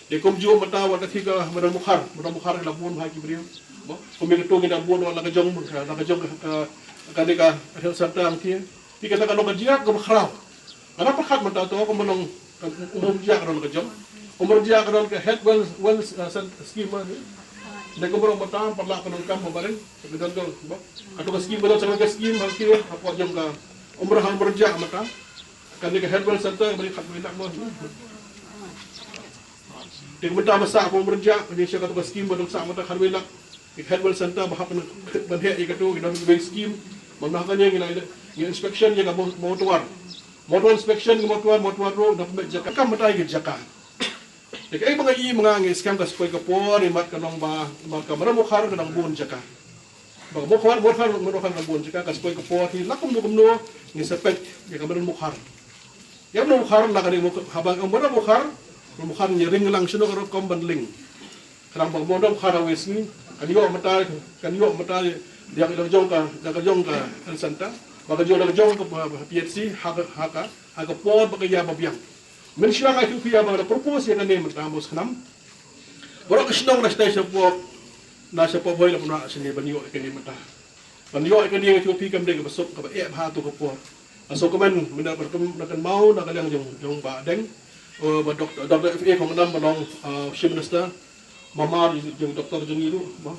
Te kumjuh mynta wat ka thik ka Madan Mukhar, Madan Mukhar ka la bun bha ki briew. Mo, kum ïa katu ngi da bun wat la ka jong, la ka jong ka, ka, ka dei ka health center Sangtia. Te kata ka long ka jingïarap kaba khraw. Nga la pyrkhat mynta to kumba long ka Umrjah ka don ka jong. Umrjah ka don ka health well, well, uh, cent-, scheme, eh. Te kumba long mynta pat la ka donkam ba barim, ka don jong, mo. Katu ka scheme ba don sa ka scheme Sangtia, hapoh jong ka Umrah Umrjah mynta. Kane ka health well center ba dei khat ba ïa mo. Te mynta ba sah pom rynjah, ka jingshisha katu ka skim ba dang sah mynta khatwei lak. Ïa ka Health Wealth Center ba hap ban heh ïa katu, ïa ka wei skim. Ba na kane ngi la ïa inspection ïa ka mo-, mortuar. Mortuar inspection ïa ka mortuar, mortuar ruh, na pynbeit jaka. Kam mynta ïa ka jaka. Te kaei ba nga i ma nga ngi skhem ka sa poi ka por, imat ka long ba, imat ka Madan Mukhar ka dang bun jaka. Ba ka Mukhar, Mukhar, Mukhar ka bun jaka, ka sa poi ka por hi, la kumno kumno, ngi sa peit ïa ka Madan Mukhar. Ïa ka Madan Mukhar, la ka dei Mukhar, haba ka Madan Mukhar, Madan Mukhar ngi ring lang shano ka rukom ban link. Khnang ba ka Madan Mukhar ha wei sngi, kan ïoh mynta, kan ïoh mynta, da ka jong ka, da ka jong ka health center, ba ka jong, da ka jong ka, ba, ba, P H C, ha ka, ha ka, ha ka por ba ka ïa ba biang. Mynshuwa nga ïathuh phi ïa ba la propose ïa kane mynta mo skhnam. Baroh ka shnong na shnong shapoh, na shapoh Bhoi la pynbna shane ban ïoh ïa kane mynta. Ban ïoh ïa kane nga ïathuh phi kam dei kaba suk kaba eh bha tu ka por. Ka suk ka men mynta ba kum na kynmaw na ka liang jong, jong Bah Deng. Oh, Bah Doctor, Doctor F A Khonglam ba long, ah, Chief Minister. Mamar jong Doctor jong ngi ruh, mo.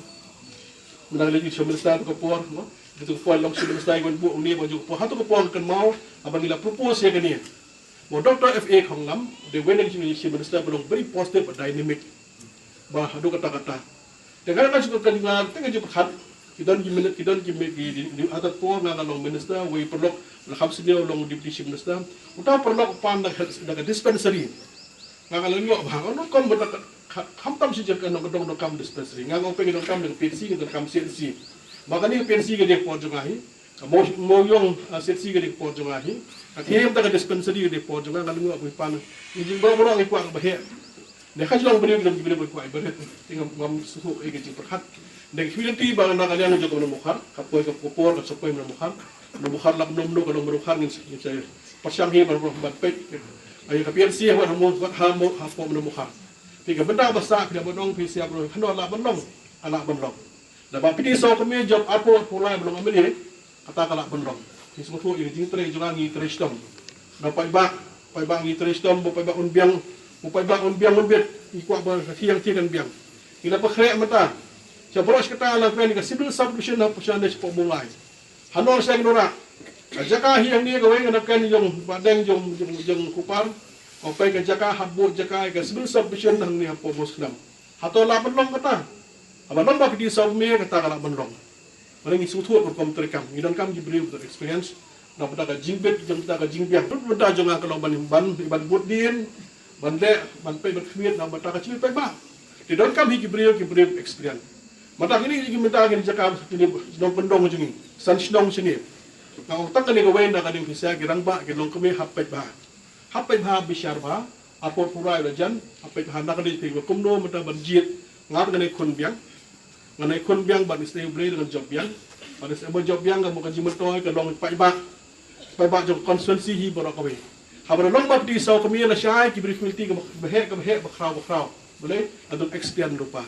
Mynta ka liang Chief Minister tu ka por, mo. Katu ka por long Chief Minister ïa ka wan buh ong ne ba jong ka por. Ha tu ka por nga kynmaw, haba ngi la propose ïa kane. Mo Doctor F A Khonglam, dei wei na ki Chief Minister ba long very positive, ba dynamic. Ba haduh katta katta. Te nga nga shu ka nga te nga ju pyrkhat. Ki don ki minit, ki don ki minit, ki di, di, ha ta por nga nga long minister, wei paralok, la kham senior long deputy chief minister. Uta paralok pan da, da ka dispensary. Nga nga long ïoh bha, nga long kom ba da ka, ka, kham tam shi jaka nong ka dong dong kam dispensary. Nga nga peng dong kam da ka P H C, dong kam C H C. Ba kane ka P H C ka dei por jong nga hi. Ka mo, mo ïong, ah, C H C ka dei por jong nga hi. Ka thiem da ka dispensary ka dei por jong nga, nga long ïoh bha pan. Ngi jing bro bro ngi kwah ba heh. Ne ka jong briew, briew, briew, briew, briew, briew. Te ngam, ngam sngewthuh ïa ka jingpyrkhat. Ne ka community ba na ka liang jong ka Madan Mukhar, ka poi ka por, ka sa poi Madan Mukhar. Madan Mukhar lak nom no ka long Madan Mukhar ngin, ngin sa pyrshang hi ban, ban peit. Ïa ka P H C wat ha mo, wat ha mo, hapoh Madan Mukhar. Te ka bynta ba sah, phi lah ban ong, phi sah ban ong, hano lah ban long, lah ban long. Lada ba phi dei saw kmie jop arphew arphew lai ba long M L A, kata ka lah ban long. Ngi sngewthuh ïa ka jingtrei jong nga ngi trei shitom. Da paidbah, paidbah ngi trei shitom, ba paidbah un biang, ba paidbah un biang un bit, ngi kwah ba ka thiang thiang kan biang. Ngi la pynkhreh mynta. Sha baroh shi katta la kren ka civil subdivision ha Pyrshah ne shapoh Mawlai. Hano sha ngi nora. Ka jaka hi hangne kawei nga na kren jong Bah Deng jong, jong, jong Kupar. Ka pei ka jaka hap buh jaka ka civil subdivision hangne hapoh Mawskhnam. Hato lah ban long kata? Haba long ba phi dei saw kmie kata ka lah ban long. Ba ngi sngewthuh ba kum treikam. Ngi donkam ki briew ba don experience. Na bynta ka jingbit, bynta ka jingbiang. Bynta jong nga ka long ban, ban, ban bud dien, ban leh, ban peit, ban khmied, na bynta ka jingpeit ba. Te donkam hi ki briew, ki briew experience. Mynta kine, ki mynta kine jaka, kine nongkyndong jong ngi. San shnong shane. Nga ong tang kane kawei na ka ding pisa ki rangbah, ki longkmie hap peit bha. Hap peit bha bishar bha. Arphew arphew lai la jan, hap peit bha na ka dei peit ba kumno mynta ban jied. Nga te nga nai khun biang. Nga nai khun biang ban isynei U Blei da ngan jop biang. Ban isynei ba jop biang ka mut ka jingmyntoi ka long paidbah. Paidbah jong constituency hi baroh kawei. Haba la long ba phi dei saw kmie la shai ki briew community ka ba heh ka ba heh ba khraw ba khraw. Balei? La don experience lypa.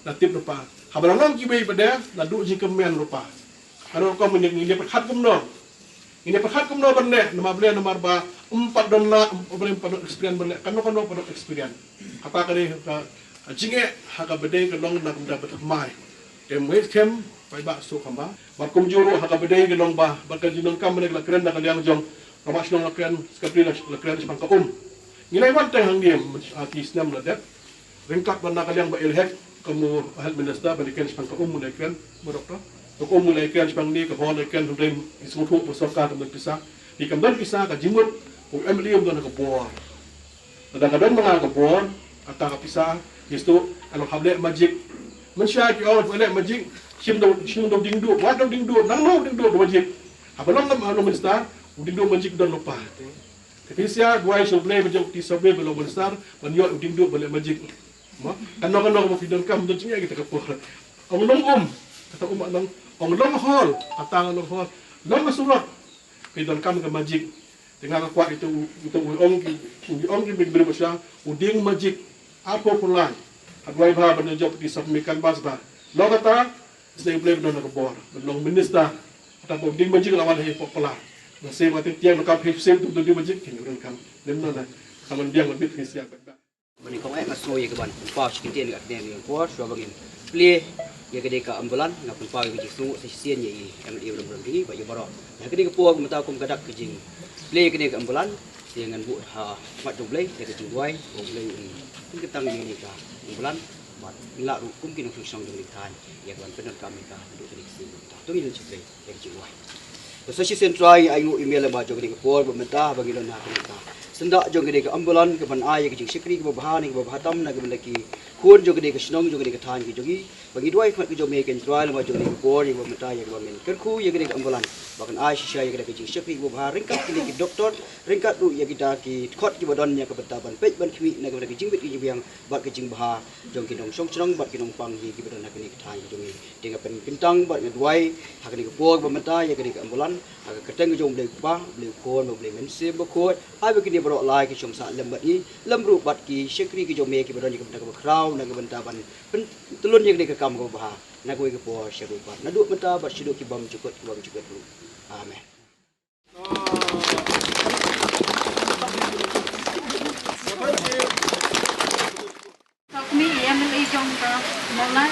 La tip lypa. Haba la long kiwei ba dei la duh jingkmen lypa. Ka long rukom ngi ngi pyrkhat kumno. Ngi pyrkhat kumno ban leh, namar balei, namar ba ym pat don la, ym pat don experience ban leh, kano kano pat don experience. Kata ka dei ka jingeh ha kaba dei ka long na ka bynta ba thymmai. Te mynta khem paidbah suk khamba. Bad kumjuh ruh ha kaba dei ka long ba, bad ka jingdonkam mynne la kren na ka liang jong, Rangbah Shnong la kren, Secretary la kren shaphang ka um. Ngi la wan teng hangne, ah, ki snem la dep. Ryngkat bad na ka liang Bah Elhek, kum u Health Minister, ban ïakren shaphang ka um, u la ïakren, Bah Doctor. Ka um u la ïakren shaphang ne, ka hall la ïakren, hynrei ngi sngewthuh ba sorkar kam don pisa. Te kam don pisa, ka jingmut, u M L A um don ka bor. Lada ka don ma nga ka bor, kata ka pisa, ngi sngewthuh, ka long hap leh magic. Mynshuwa ki ong hap leh magic, shim da, shim da u diengduh, wat da u diengduh, nangno u diengduh da magic. Haba long, long minister, u diengduh magic don lypa. Te phi sngewthuh, duwai sha U Blei ba jong phi sngewthuh ba long minister, ban ïoh u diengduh ban leh magic. Mo, kano kano ba phi donkam don jingeh kita ka por. Ong long um, kata um long, ong long hall, kata long hall. Long ka surok, phi donkam ka magic. Te nga ka kwah ito u, ito u ong ki, u ong ki big big basha, u dieng magic. Arphew phew lai. Ha duwai bha ban jop phi sngewthuh kan bas bha. Long kata, isynei U Blei ba don ka bor, ban long minister. Kata u dieng magic la wan ha popular. Ba se ba tieng tieng ka phi se tu dieng magic kin don kam. Lem na na. Ka man dieng bit phi siap ba. Ba nyngkong eh nga sngew ïa ka ban pynpaw shi kyntien ïa ka kane ka por shuwa ba ngin plie ïa ka dei ka ambulance, nga pynpaw ïa ka jingsngewnguh sa shisien ïa i M L A Bah Deng Brimjri bad ïa baroh. Ïa ka dei ka por mynta kum ka dak ka jingplie ïa kane ka ambulance. Te ngan buh ha khmat jong U Blei da ka jingduwai ba U Blei un pynkyntang ïa kane ka ambulance bad ngin lah ruh kum ki nongshong shnong jong kane ka thaiñ ïa ka ban pyndonkam ïa ka haduh kane ka sien. To ngin ïa leit sha U Blei ïa ka jingduwai. Ko Blei shisien Trai, ngi ainguh ïa me lyngba jong kane ka por ba mynta ba ngi don ha kane ka syndah jong kane ka ambulance ka ban ai ïa ka jingshakri kaba bha ne kaba bha tam na ka bynta ki khun jong kane ka shnong jong kane ka thaiñ ka jong ngi. Ba ngi duwai khmat ka jong me ko Trai lyngba jong kane ka por ïa ba mynta ïa kaba men kyrkhu ïa kane ka ambulance ba kan ai shisha ïa kane ka jingshakri kaba bha ryngkat kine ki doktor ryngkat ruh ïa kita ki dkhot kiba don ïa ka bynta ban peit ban khmih na ka bynta ka jingbit ka jingbiang bad ka jingbha jong ki nongshong shnong bad ki nongpang hi kiba don ha kane ka thaiñ ka jong ngi. Te nga pynkyntang bad nga duwai ha kane ka por ba mynta ïa kane ka ambulance ha ka kyrteng ka jong U Blei Kpa, U Blei Khun, U Blei Mynsiem Bakhuid. Ai ba kine baroh lai ki shong sah lem bad ngi lem ruh bad ki shakri ki jong me kiba don ïa ka bynta kaba khraw na ka bynta ban pyntlun ïa kane ka kam kaba bha na kawei ka por sha kawei pat naduh mynta bad shaduh ki bymjukut ki bymjukut ruh. Amen. Ka kmie ïa M L A jong ka Mawlai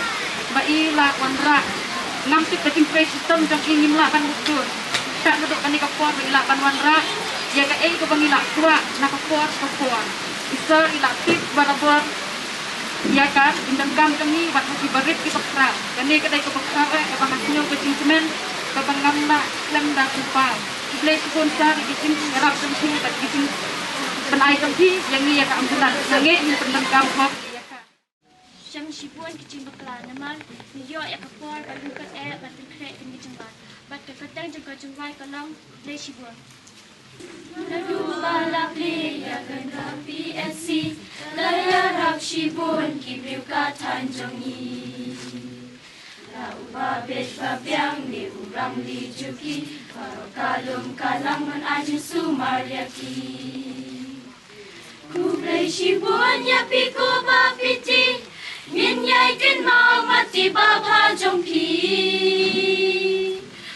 ba i la wanrah lam tip ka jingtrei shitom jong i ngim lah ban mutdur. Kat naduh kane ka por ba i lah ban wanrah ïa kaei kaba ngi lah kwah na ka por ka por. I Sir i la tip barabor ïa ka jingdonkam jong ngi wat ha ki barit ki bakhraw. Kane ka dei ka bakhraw eh kaba ha sniew ka jingkmen kaba ngam lah slem da u pau. Khublei shibun Sir ïa ki jingïarap jong phi bad ki jingpynai jong phi ïa ngi ïa ka ambulance. Nga ngeit ngin pyndonkam hok ïa ka. Shem shibun ki jingbakla namar ngi ïoh ïa ka por ba lyngkot eh ban pynkhreh ïa ki jingbakla. Bad ka kyrteng jong ka jingrwai ka long Khublei shibun. Naduh ba la plie ïa kane ka P H C la ïarap shibun ki briew ka thaiñ jong ngi. La u ba bit ba biang ne u rangli jong ki baroh ka lum ka lang ban ai jingsumar ïa ki. Khublei shibun ïa phi ko Bah Piti, ngin ïai kynmaw mat ïa i babha jong phi.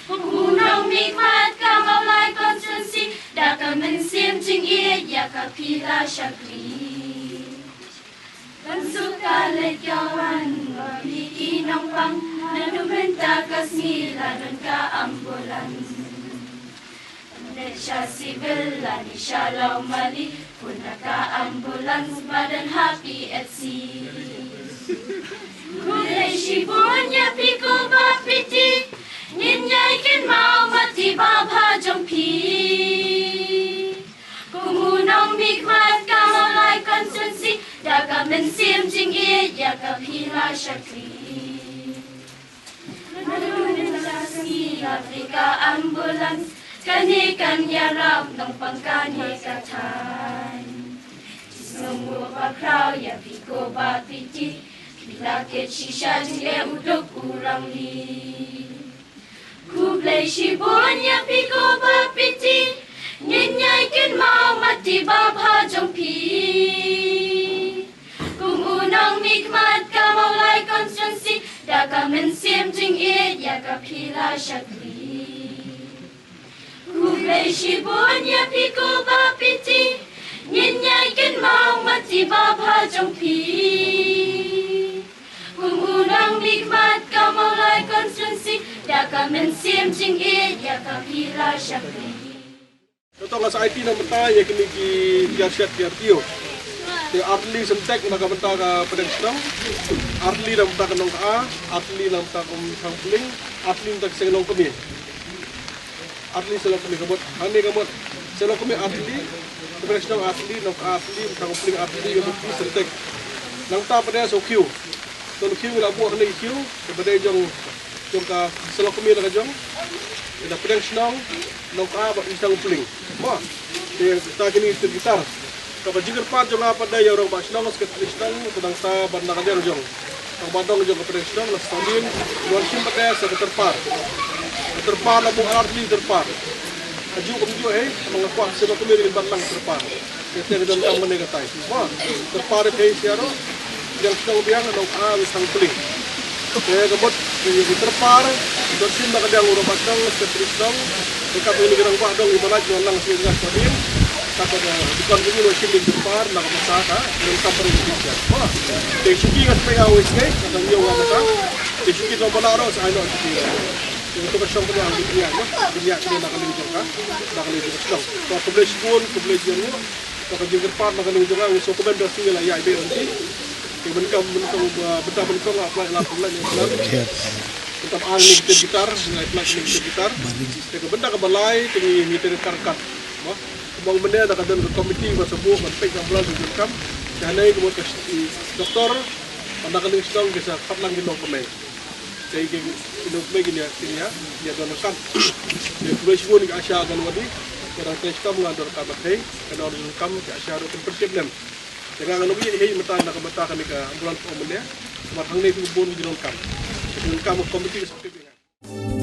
Kum u nongmihkhmat ka Mawlai constituency, da ka mynsiem jingïeit ïa ka phi la shakri. Ban suk ka leit ka wan ba phi ki nongpang, naduh mynta ka sngi la don ka ambulance. Leit sha civil lane sha Lawmali, pynda ka ambulance ba don ha P H C. Khublei shibun ïa phi ko Bah Piti, ngin ïai kynmaw mat ïa i babha jong phi. Kum u nongmihkhmat ka Mawlai constituency, da ka mynsiem jingïeit ïa ka phi la shakri. Naduh mynta ka sngi la plie ka ambulance, kane kan ïarap nongpang kane ka thaiñ. Jingsngewnguh bakhraw ïa phi ko Bah Piti, phi la kit shisha jingeh u duk u rangli. Khublei shibun ïa phi ko Bah Piti, ngin ïai kynmaw mat ïa i babha jong phi. Kum u nongmihkhmat ka Mawlai constituency, da ka mynsiem jingïeit ïa ka phi la shakri. Khublei shibun ïa phi ko Bah Piti, ngin ïai kynmaw mat ïa i babha jong phi. Kum u nongmihkhmat ka Mawlai constituency, da ka mynsiem jingïeit ïa ka phi la shakri. Te to nga sa aiti na ka bynta ïa kine ki tiar shet tiar tiew. Te ar tylli Sintex na ka bynta ka pdeng shnong, ar tylli na ka bynta ka Nongkha, ar tylli na ka bynta ka Umsangpling, ar tylli na ka bynta ka Seng Longkmie. Ar tylli Seng Longkmie ka mut, hangne ka mut Seng Longkmie ar tylli, ka pdeng shnong ar tylli, Nongkha ar tylli, Umsangpling ar tylli, ka mut ki Sintex. Na ka bynta pdeng shnong khiew. Don khiew ngi la buh hangne khiew, ka pdeng jong jong ka Seng Longkmie na ka jong. Ïa ka pdeng shnong Nongkha bad Umsangpling. Mo. Te ta kine ki tar. Ka ba jingkyrpad jong nga pat da ïa u rangbah shnong, secretary shnong, te nangta ban na ka liang jong rangbah dong jong ka pdeng shnong, la Stalin, wan shim pat da sa ka tyrpar. Ka tyrpar la buh ar tylli tyrpar. Ka juh ka juh eh, ma nga kwah Seng Longkmie kin ban lang tyrpar. Te te ka don kam mane ka tai. Mo, tyrpar te phi ïa ro. Yang shnong biang Nongkha Umsangpling. Te ka mut ki tyrpar don sim na ka liang u rangbah shnong, secretary shnong. Te ka phi ni ka rangbah dong i ba lait nang si ngas ka bin. Ka ka dukan ni ro sim tyrpar na ka masa ka don kam mane ka tai. Mo, te shuki ngas phi ïa wei sngi ka dang ïa wa masa. Te shuki dong ba la ro sa ai no shuki. Ïa ka shong ka jong ka, ïa ka jong ka, na ka liang jong ka shnong. Ka khublei shibun, khublei jong u. Ka jingkyrpad na ka liang jong ka, u sngewkmen ba shu ïa la ïa beh ranti. Ka bynta, bynta, bynta bynta la pynlait, la pynlait, la pynlait. Bynta ba ngi ki gitar, ngi pynlait ngi ki gitar. Ka bynta kaba lai, te ngi, ngi te ka kat. Mo, kumba mynne da ka don ka komiti ba sa buh ban peit ka ambulance jong ka. Te hangne ka mut ka doktor, ba na ka liang shnong ki sa pat lang ki nongkynmaw. Te ki, ki nongkynmaw kine, kine ïa, ïa donkam. Te khublei shibun ïa ka ASHA Anganwadi, ka dang trei shitom, nga donkam ba thei, ka donkam ka ASHA ruh kan pynshit lem. Te nga ngan ïa hei mynta na ka bynta kane ka ambulance ong mynne, namar hangne ki bun ki donkam. Ki donkam ka komiti ka sa peit ïa nga.